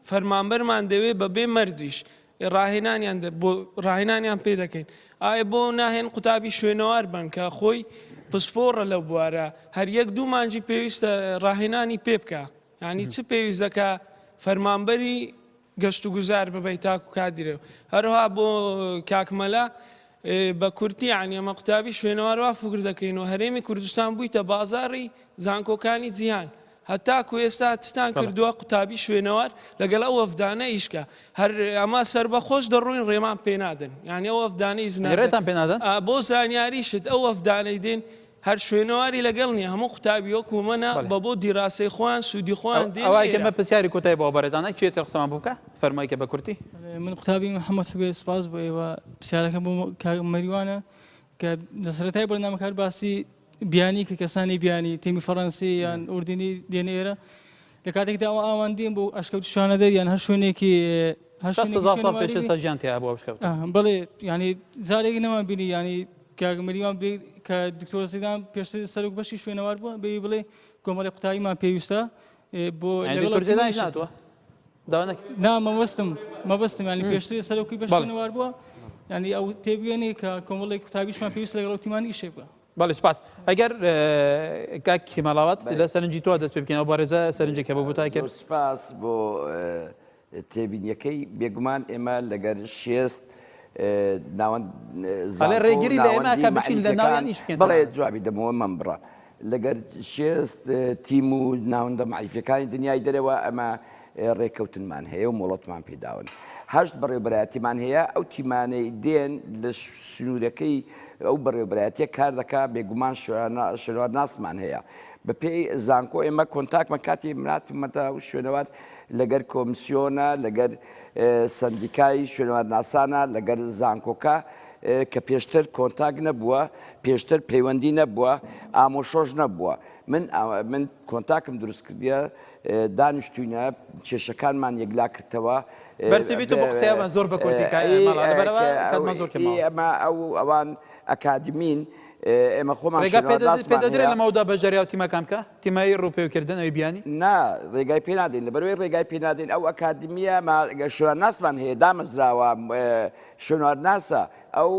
فەرمانبەرمان دەوێ بە بێ مەرجیش ڕاهێنانیان بۆ ڕاهێنانیان پێ دەکەین ئایا بۆ ناهێن قوتابی شوێنەوار بن کە خۆی پسپۆڕە لەو بوارە هەر یەک دوو مانجی پێویستە ڕاهێنانی پێ بکە یعنی چ پێویست دەکا فەرمانبەری گەشت و گوزار ببەی تاکو کادیرە هەروها بۆ کاک مەلا بە کورتی یعنی ئەمە قوتابی شوێنەوار وا فکر دەکەین و هەرێمی کوردستان بوویتە بازاڕی زانکۆکانی جیهان هەتاکو ئێستا چتان کردووە قوتابی شوێنەوار لەگەڵ ئەو وەفدانە ئیشکە هەر ئەمە سەربەخۆش دەڕوین ڕێمان پێنادەن یعنی ئەو وەفدانەی ڕێتان پێنادەن بۆ زانیاریشت ئەو وەفدانەی دێن هەر شوێنەواری لەگەڵ نیە هەموو قوتابی وەکو منە بە بۆ دیراسەی خۆیان سوودی خۆیان دێن ئەوە کە مە پرسیاری کۆتای بۆ بەڕێزانە کێ تر قسەمان بۆ بکە فەرمای کە بە کورتی. من قوتابی محەممەد حوبێ سپاس بۆ ئێوە پرسیارەکەم بۆ کاک مەریوانە کە لە سەرەتای بەرنامەکە هەر باسی بیانی کە کەسانی بیانی تیمی فەڕەنسی یان ئوردنی دێنە ئێرە لە کاتێکدا ئەوە ئاوان دێن بۆ ئەشکەوتی شوانەدەر یان هەر شوێنێکی هەر شوێنێکی 600 ساڵ پێش شوێنەواری ئێستا ژیان تیا بووە ئەو شکەوتە. بەڵێ یانی جارێک نەمان بینی یانی کاک مریوان بێ کە دکتۆر زیدان پێشتر سەرۆک بەشی شوێنەوار بووە بێ بڵێ کۆمەڵی قوتابیمان پێویستە بۆ یانی دکتۆر زیدانیش ناتوە داوا نەکرد نا مەبەستم مەبەستم ینی پێشتر سەرۆکی بەش شوێنەوار بووە ینی ئەو تێبگەنێ کە کۆمەڵێک قوتابیشمان پێویست لەگەڵ ئەو تیمان ئیشێ بکە بەڵێ سپاس ئەگەر کاک هیماڵاوات لە سەرنجی تۆ دەست پێ بکەین ئەو بەڕێزە سەرنجێک هەبوو بۆ تا کرد سپاس بۆ تێبینیەکەی بێگومان ئێمە لەگەر شێست ناوەند ئەڵێ ڕێگری لە ئێمە کە بچین لە ناویان ئیش بکەین بەڵێ جوابی دەمەوە مەمبڕە لەگەر شێست تیم و ناوەندە مەعریفیەکانی دنیای دەرەوە ئەمە ڕێککەوتنمان هەیە و مۆڵەتمان پێداون هەشت بەڕێوبەرایەتیمان هەیە ئەو تیمانەی دێن لە سنوورەکەی ئەو بەڕێوبەرایەتیە کار دەکا بێگومان شوێنەوارناسمان هەیە بەپێی زانکۆ ئێمە کۆنتاکمان کاتی مناتمەتە و شوێنەوار لەگەر کۆمسیۆنە، لەگەر سەندیکای شوێنەوارناسانە، لەگەر زانکۆکە کە پێشتر کۆنتاک نەبووە، پێشتر پەیوەندی نەبووە، ئامۆشۆش نەبووە. من من کۆنتاکم دروست کردیە، دانیشتوینە، کێشەکانمان یەکلا کردتەوە. بەرسڤی تۆ بۆ قسەیەمان زۆر بە کورتی کاک مەلا، لەبەرئەوە کاتمان زۆر کەم ماوە. ئەمە ئەو ئەوان ئەکادیمین، ئێمە خۆمان ڕێگا شوێنەوارناسمان پێدەدرێت هەیە. لەمەودا بەشداری ئەو تیمەکان بکا؟ تیمای ڕووپێوکردن ئەوی بیانی؟ نا ڕێگای پێ نادەین لەبەرئەوەی ڕێگای پێ نادەین ئەو ئەکادمیە ما شوێنوارناسمان هەیە دامەزراوە شوێنوارناسە ئەو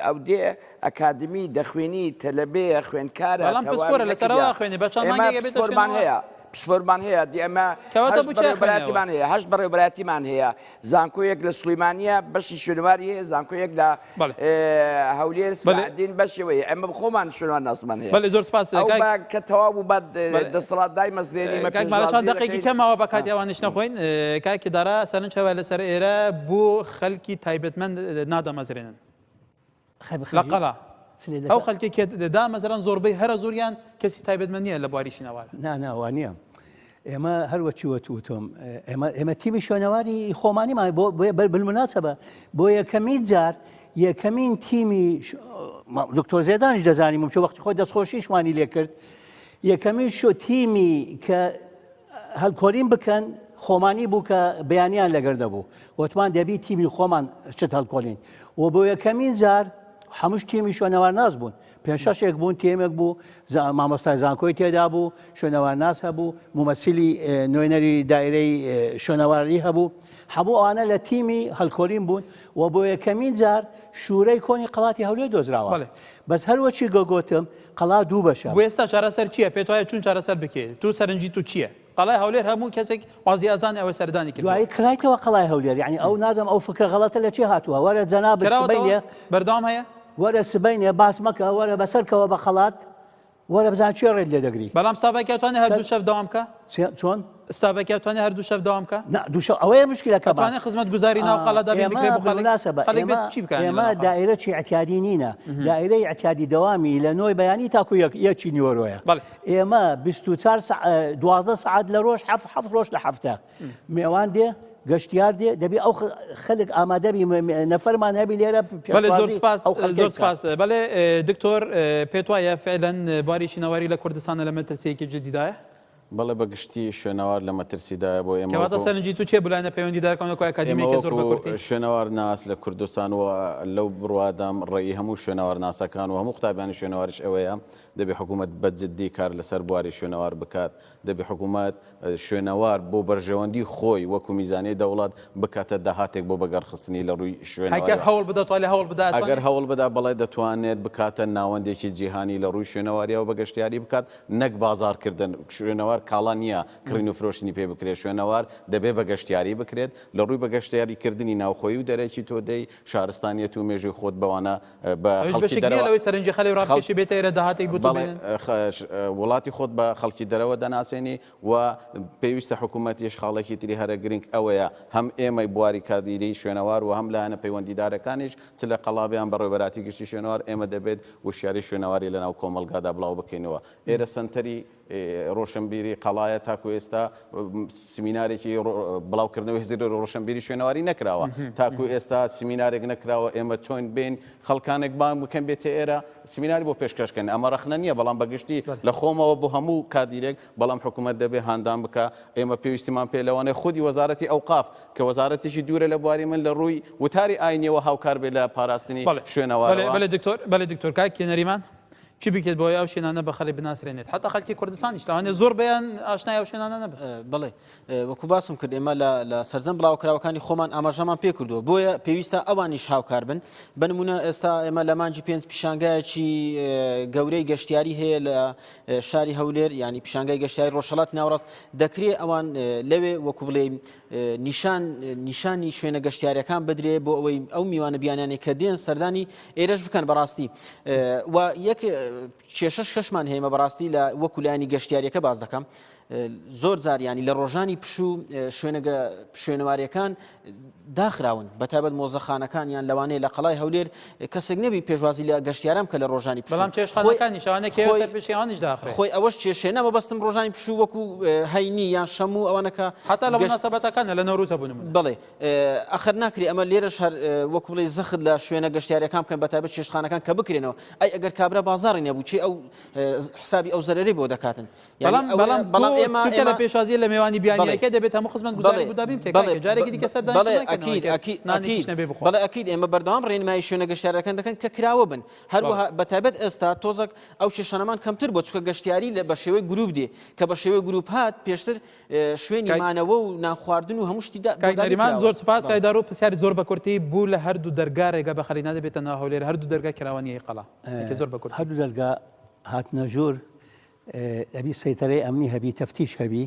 ئەو دێ ئەکادمی دەخوێنی تەلەبەیە خوێندکارە بەڵام پسپۆرە تەواوی لەسەرەوە نەکردیە خوێنێ بە چەند ئێمە مانگێک ئەبێتە پسپۆرمان شوێنەوار هەیە پسپۆرمان هەیە دی ئەمە کەواتە هەشت بۆ چی ئەخوێنێەوە؟ بەڕێوەبەرایەتیمان هەیە هەشت بەڕێوەبەرایەتیمان هەیە زانکۆیەک لە سلیمانیە بەشی شوێنەواری هەیە زانکۆیەک لە بەڵێ هەولێر بەڵێ سەلاحەدین بەشەوەی ئێمە خۆمان شوێنەوار ناسمان هەیە بەڵێ زۆر سپاس ئەو کاک با کە تەواو بوو با بەڵێ دەسەڵات دایمەزرێنی مە کاک مالا چەند پێشوازی دەقێکی دەکەین کەم ماوە بە کاتی ئەوانیش نەخۆین کاک دارا سەرنج هەوە لەسەر ئێرە بۆ خەلکی تایبەتمەند نادەمەزرێنن لە قەڵا ئەو خەلکی کە دامەزران زۆربەی هەرە زۆریان کەسی تایبەتمەند نییە لە بواری شینەوارە نا نا وانییە ئێمە هەر وەکی وت وتم ئێمە ئێمە تیمی شوێنەواری خۆمانیمان بۆ بالمناسبە بۆ یەکەمین جار یەکەمین تیمی دکتۆر زێدانیش دەزانی ممچە وەختی خۆی دەستخۆشیشمانی لێ کرد. یەکەمین شۆ تیمی کە هەلکۆلین بکەن خۆمانی بوو کە بەیانیان لەگەر دەبوو وتمان دەبی تیمی خۆمان شت هەلکۆلین و بۆ یەکەمین جار هەمووش تیمی شوێنەوارناس بوون پێ شەشێک بوون تێمێک بوو مامۆستای زانکۆی تێدا بوو شوێنەوارناس هەبوو مومەسیلی نوێنەری دایرەی شوێنەواری هەبوو هەموو ئەوانە لە تیمی هەلکۆلین بوون و بۆ یەکەمین جار شوورەی کۆنی قەڵاتی هەولێر دۆزراوە بەس هەروەچی گۆگۆتم قەڵا دوو بەشە. بۆ ئێستا چارەسەر چیە پێت وایە چون چارەسەر بکێ تو سەرنجی تو چیە قەڵای هەولێر هەموو کەسێک وازی ئەزانێ ئەوەی سەردانی کردوە. دوایی کرایتەوە قەڵای هەولێر یانی ئەو نازم ئەو فکرە غەڵەتە لە چێ هاتووە وەرە جەنابت کراوەتەوە سبەینێ بەردەوام هەیە؟ وەرە سبەینێ باس مەکە وەرە بەسەرکەوە بە قەڵات وەرە بزانە کێ ڕێت لێ دەگری. بەڵام ستافەکە توانێ هەردوو شەف دەوام بکا؟ چۆن؟ ستافەکە توانێ هەردوو شەف دەوام بکا؟ نا دوو شەو ئەوەیە مشکلەکەمان. ئەتوانێ خزمەتگوزاری ناو قەڵا دابین بکرێ بۆ خەڵک؟ خەڵک بێت چی بکا ئێمە دائیرەکی ئیعتیادی نینە دائیرەی ئیعتیادی دەوامی لە نۆی بەیانی تاکو یەک یەکی نیوەرۆیە ئێمە 24 12 سەعات لە ڕۆژ حەف حەفت ڕۆژ لە هەفتە مێوان دێ گەشتیار دێ دەبی ئەو خەلک ئامادەبی نەفەرمان هەبی لێرە بەێ زۆر سپاس زۆر سپاس بەێ دکتۆر پێت وایە فعلەن باری شینەواری لە کوردستانە لە مەترسیەکی جدیدایە؟ بەڵێ بە گشتی شوێنەوار لە مەترسیدایە بۆ ئێمە کەواتە سەرنجی تو چیە بلایەنە پەیوەندیدارەکان وەکو ئەکادیمیەکە زۆر بە کورتی؟ شوێنەوارناس لە کوردستان و لەو بڕوادام ڕێی هەموو شوێنەوارناسەکان و هەموو قوتابیانی شوێنەواریش ئەوەیە دەبێ حکوومەت بە جدی کار لەسەر بواری شوێنەوار بکات دەبێ حکوومەت شوێنەوار بۆ بەرژەوەندی خۆی وەکو میزانیەی دەوڵەت بکاتە داهاتێک بۆ بەگەڕخستنی لە ڕووی ئەگەر شوێنەواریەوە. هەوڵ بدات توالێ هەوڵ بدات ئەگەر توانێ؟ هەوڵ بدا بەڵێ دەتوانێت بکاتە ناوەندێکی جیهانی لە ڕووی شوێنەواریەوە بە گەشتیاری بکات نەک بازاڕ کردن، شوێنەوار کاڵا نییە کڕین و فرۆشتنی پێ بکرێت، شوێنەوار دەبێ بە گەشتیاری بکرێت، لە ڕووی بە گەشتیاری کردنی ناوخۆیی و دەرەکی تۆ دێی شارستانیەت و مێژووی خۆت بەوانە بە ئەویش خەڵکی بەشێک نییە دەرەوە لەوەی سەرنجی خەلک خەڵک ڕابکێشی بێتە ئێرە داهاتێک بۆ تۆ بەڵێ بێنن؟ وڵاتی خۆت بە خەڵکی دەرەوە دەناسێنی و پێویستە حکوومەتیش خاڵێکی تری هەرە گرنگ ئەوەیە هەم ئێمەی بواری کادیری شوێنەوار و هەم لایەنە پەیوەندیدارەکانیش چ لە قەڵا بێ یان بەڕێوەبەراتی گشتی شوێنەوار ئێمە دەبێت وشیاری شوێنەواری لەناو کۆمەڵگادا بڵاو بکەینەوە ئێرە سەنتەری ڕۆشنبیری قەڵایە تاکو ئێستا سمینارێکی بڵاوکردنەوەی هزری ڕۆشنبیری شوێنەواری نەکراوە تاکو ئێستا سمینارێک نەکراوە ئێمە چۆن بین خەڵکانێک بانگ بکەن بێتە ئێرە سمیناری بۆ پێشکەشکەن ئەمە ڕەخنە نییە بەڵام بەگشتی لە خۆمەوە بۆ هەموو کادیرێک بەڵام حکوومەت دەبێ هاندان بکە ئێمە پێویستیمان پێ لەوانەیە خودی وەزارەتی ئەوقاف کە وەزارەتێکی دوورە لە بواری من لە ڕووی وتاری ئاینیەوە هاوکار بێ لە پاراستنی شوێنەوارەوە. بەلێ دکتۆر بەلێ دکتۆر کاک نەریمان چی بکرێت بۆی ئەو شوێنانە بە خەڵک بناسرێنێت حتا خەڵکی کوردستانیش لەوانەیە زۆر بەیان ئاشنای ئەو شوێنانە نەبن. بەڵێ وەکو باسم کرد ئێمە لە سەرجەم بڵاوکراوەکانی خۆمان ئاماژەمان پێ کردووە بۆیە پێویستە ئەوانیش هاوکار بن بە نمونە ئێستا ئێمە لە مانگی پێنج پیشانگایەکی گەورەی گەشتیاری هەیە لە شاری هەولێر ینی پیشانگای گەشتیاری ڕۆژهەڵاتی ناوەڕاست دەکرێ ئەوان لەوێ وەکو بڵێ نیشان نیشانی شوێنە گەشتیارەکان بدرێ بۆ ئەوەی ئەو میوانە بیانیانەی کە دێن سەردانی ئێرەش بکەن بەڕاستی و یەک کێشەش کەشمان هەیە بەڕاستی لە وەکو لایەنی گەشتیاریەکە باز دەکەم زۆر جاریانی لە ڕۆژانی پشوو شوێنە شوێنەواریەکان داخراون بەتایبەت مۆزەخانەکان یان لەوانەیە لە قەڵای هەولێر کەسێک نەبی پێشوازی لە گەشتیاران بکە لە ڕۆژانی پشوو. بەڵام چێشتخانەکانیش ئەوانە کێ خۆی سەر پشکی ئەوانیش داخرێ. خۆی ئەوەش کێشەیە نا مەبەستم ڕۆژانی پشوو وەکو هەینی یان شەموو ئەوانە کە حەتا لە گەشت موناسەبەتەکانە لە نەورۆزە بۆ نموونە. بەڵێ ئەخر ناکرێ ئەمە لێرەش هەر وەکو بڵێی زەخت لە شوێنە گەشتیاریەکان بکەن بەتایبەت چێشتخانەکان کە بکرێنەوە ئەی ئەگەر کابرا بازاڕی نەبوو کێ ئەو حسابی ئەو زەرەرەی بۆ دەکاتن بەڵام بەڵام بەڵام ئێمە تۆ لە پێشوازیە لە مێوانی بیانیەکە دەبێت هەموو خزمەتگوزاری بۆ دابین بکەی کاکە جارێکی دیکە سەردانی بەڵێ ئەکید ئەکید نانێکیش نەبێ بخۆ بەڵێ ئەکید ئێمە بەردەوام ڕێنمایی شوێنە گەشتیارەکان دەکەن کە کراوە بن هەروەها بە تایبەت ئێستا تۆزەک ئەو کێشانەمان کەمتر بۆ چونکە گەشتیاری لە بە شێوەی گروپ دێ کە بە شێوەی گروپ هات پێشتر شوێنی مانەوە و نان خواردن و هەموو شتی کاک نەریمان زۆر سپاس کاک دارو پرسیاری زۆر بە کورتی بوو لە هەردوو دەرگا رێگا بە خەلی نادەبێتە ناو هەولێر هەردوو دەرگا کراوە نییە قەڵا زۆر بە کورتی هەردوو دەرگا هاتنە ژوور ئەبی سەیتەرەی ئەمنی هەبی تەفتیش هەبی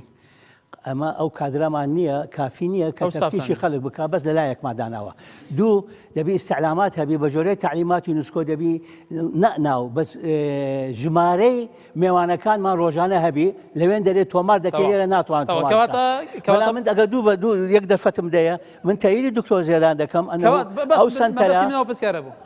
ئەمە ئەو کادرەمان نییە کافی نییە کە تەفتیشی خەڵک بکە بەس لە لایەکمان داناوە دوو دەبی ئیستعلامات هەبی بە جۆرەی تعلیماتی نوسکۆ دەبی ناو بەس ژمارەی مێوانەکانمان ڕۆژانە هەبی لەوێن دەرێ تۆمار دەکەی لێرە ناتوان کەواتە من ئەگەر دوو بە دوو یەک دەرفەتم دەیە من تەیری دکتۆر زێدان دەکەم ئەو سنتەرە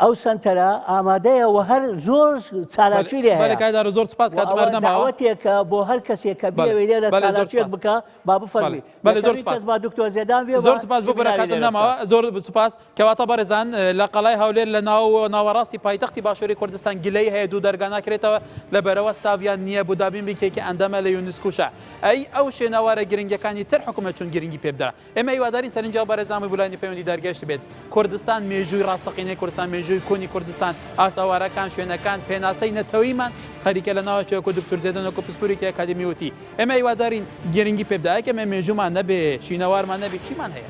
ئەو سنتەرە ئامادەیە و هەر زۆر چالاکی لێ هەیە زۆر سپاس کاتمار نەماوەتێکە بۆ هەر کەسێک کە بێوێ لێرە چالاکیەک بکە. با بفەرمی بەێ زۆر سپاس با دکتۆر زێدان زۆر سپاس بۆ بەرەکاتم نەماوە زۆر سپاس کەواتە بەڕێزان لە قەڵای هەولێر لە ناو ناوەڕاستی پایتەختی باشووری کوردستان گلەی هەیە دوو دەرگا ناکرێتەوە لە بەرەوە ستاڤیان نییە بۆ دابین بکێکی ئەندەمە لە یونسکوشە ئەی ئەو شوێنەوارە گرنگەکانی تر حکومەت چون گرنگی پێ بدە ئێمە هیوادارین سەرنجی ئەو بەڕێزان بوو لایەنی پەیوەندیدار گەشتبێت. کوردستان مێژووی ڕاستەقینەی کوردستان، مێژووی کۆنی کوردستان، ئاسەوارەکان، شوێنەکان، پێناسەی نەتەوەییمان خەریکە لە ناوەچێ وەکو دکتور زێدەن وەکو پسپۆرێکی ئەکادیمی وتی. ئێمە هیوادارین گرنگی پێ بدە. ئەگەر ئێمە مێژوومان نەبێ، شینەوارمان نەبێ، چیمان هەیە؟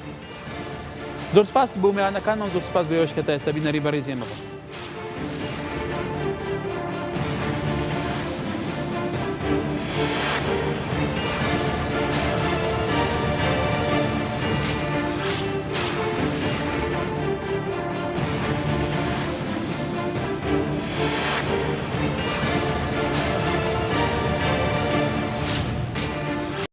زۆر سپاس بۆ میوانەکانمان، زۆر سپاس بۆ ئێوەش کە تا ئێستا بینەری بەڕێزی ئێمە بوون.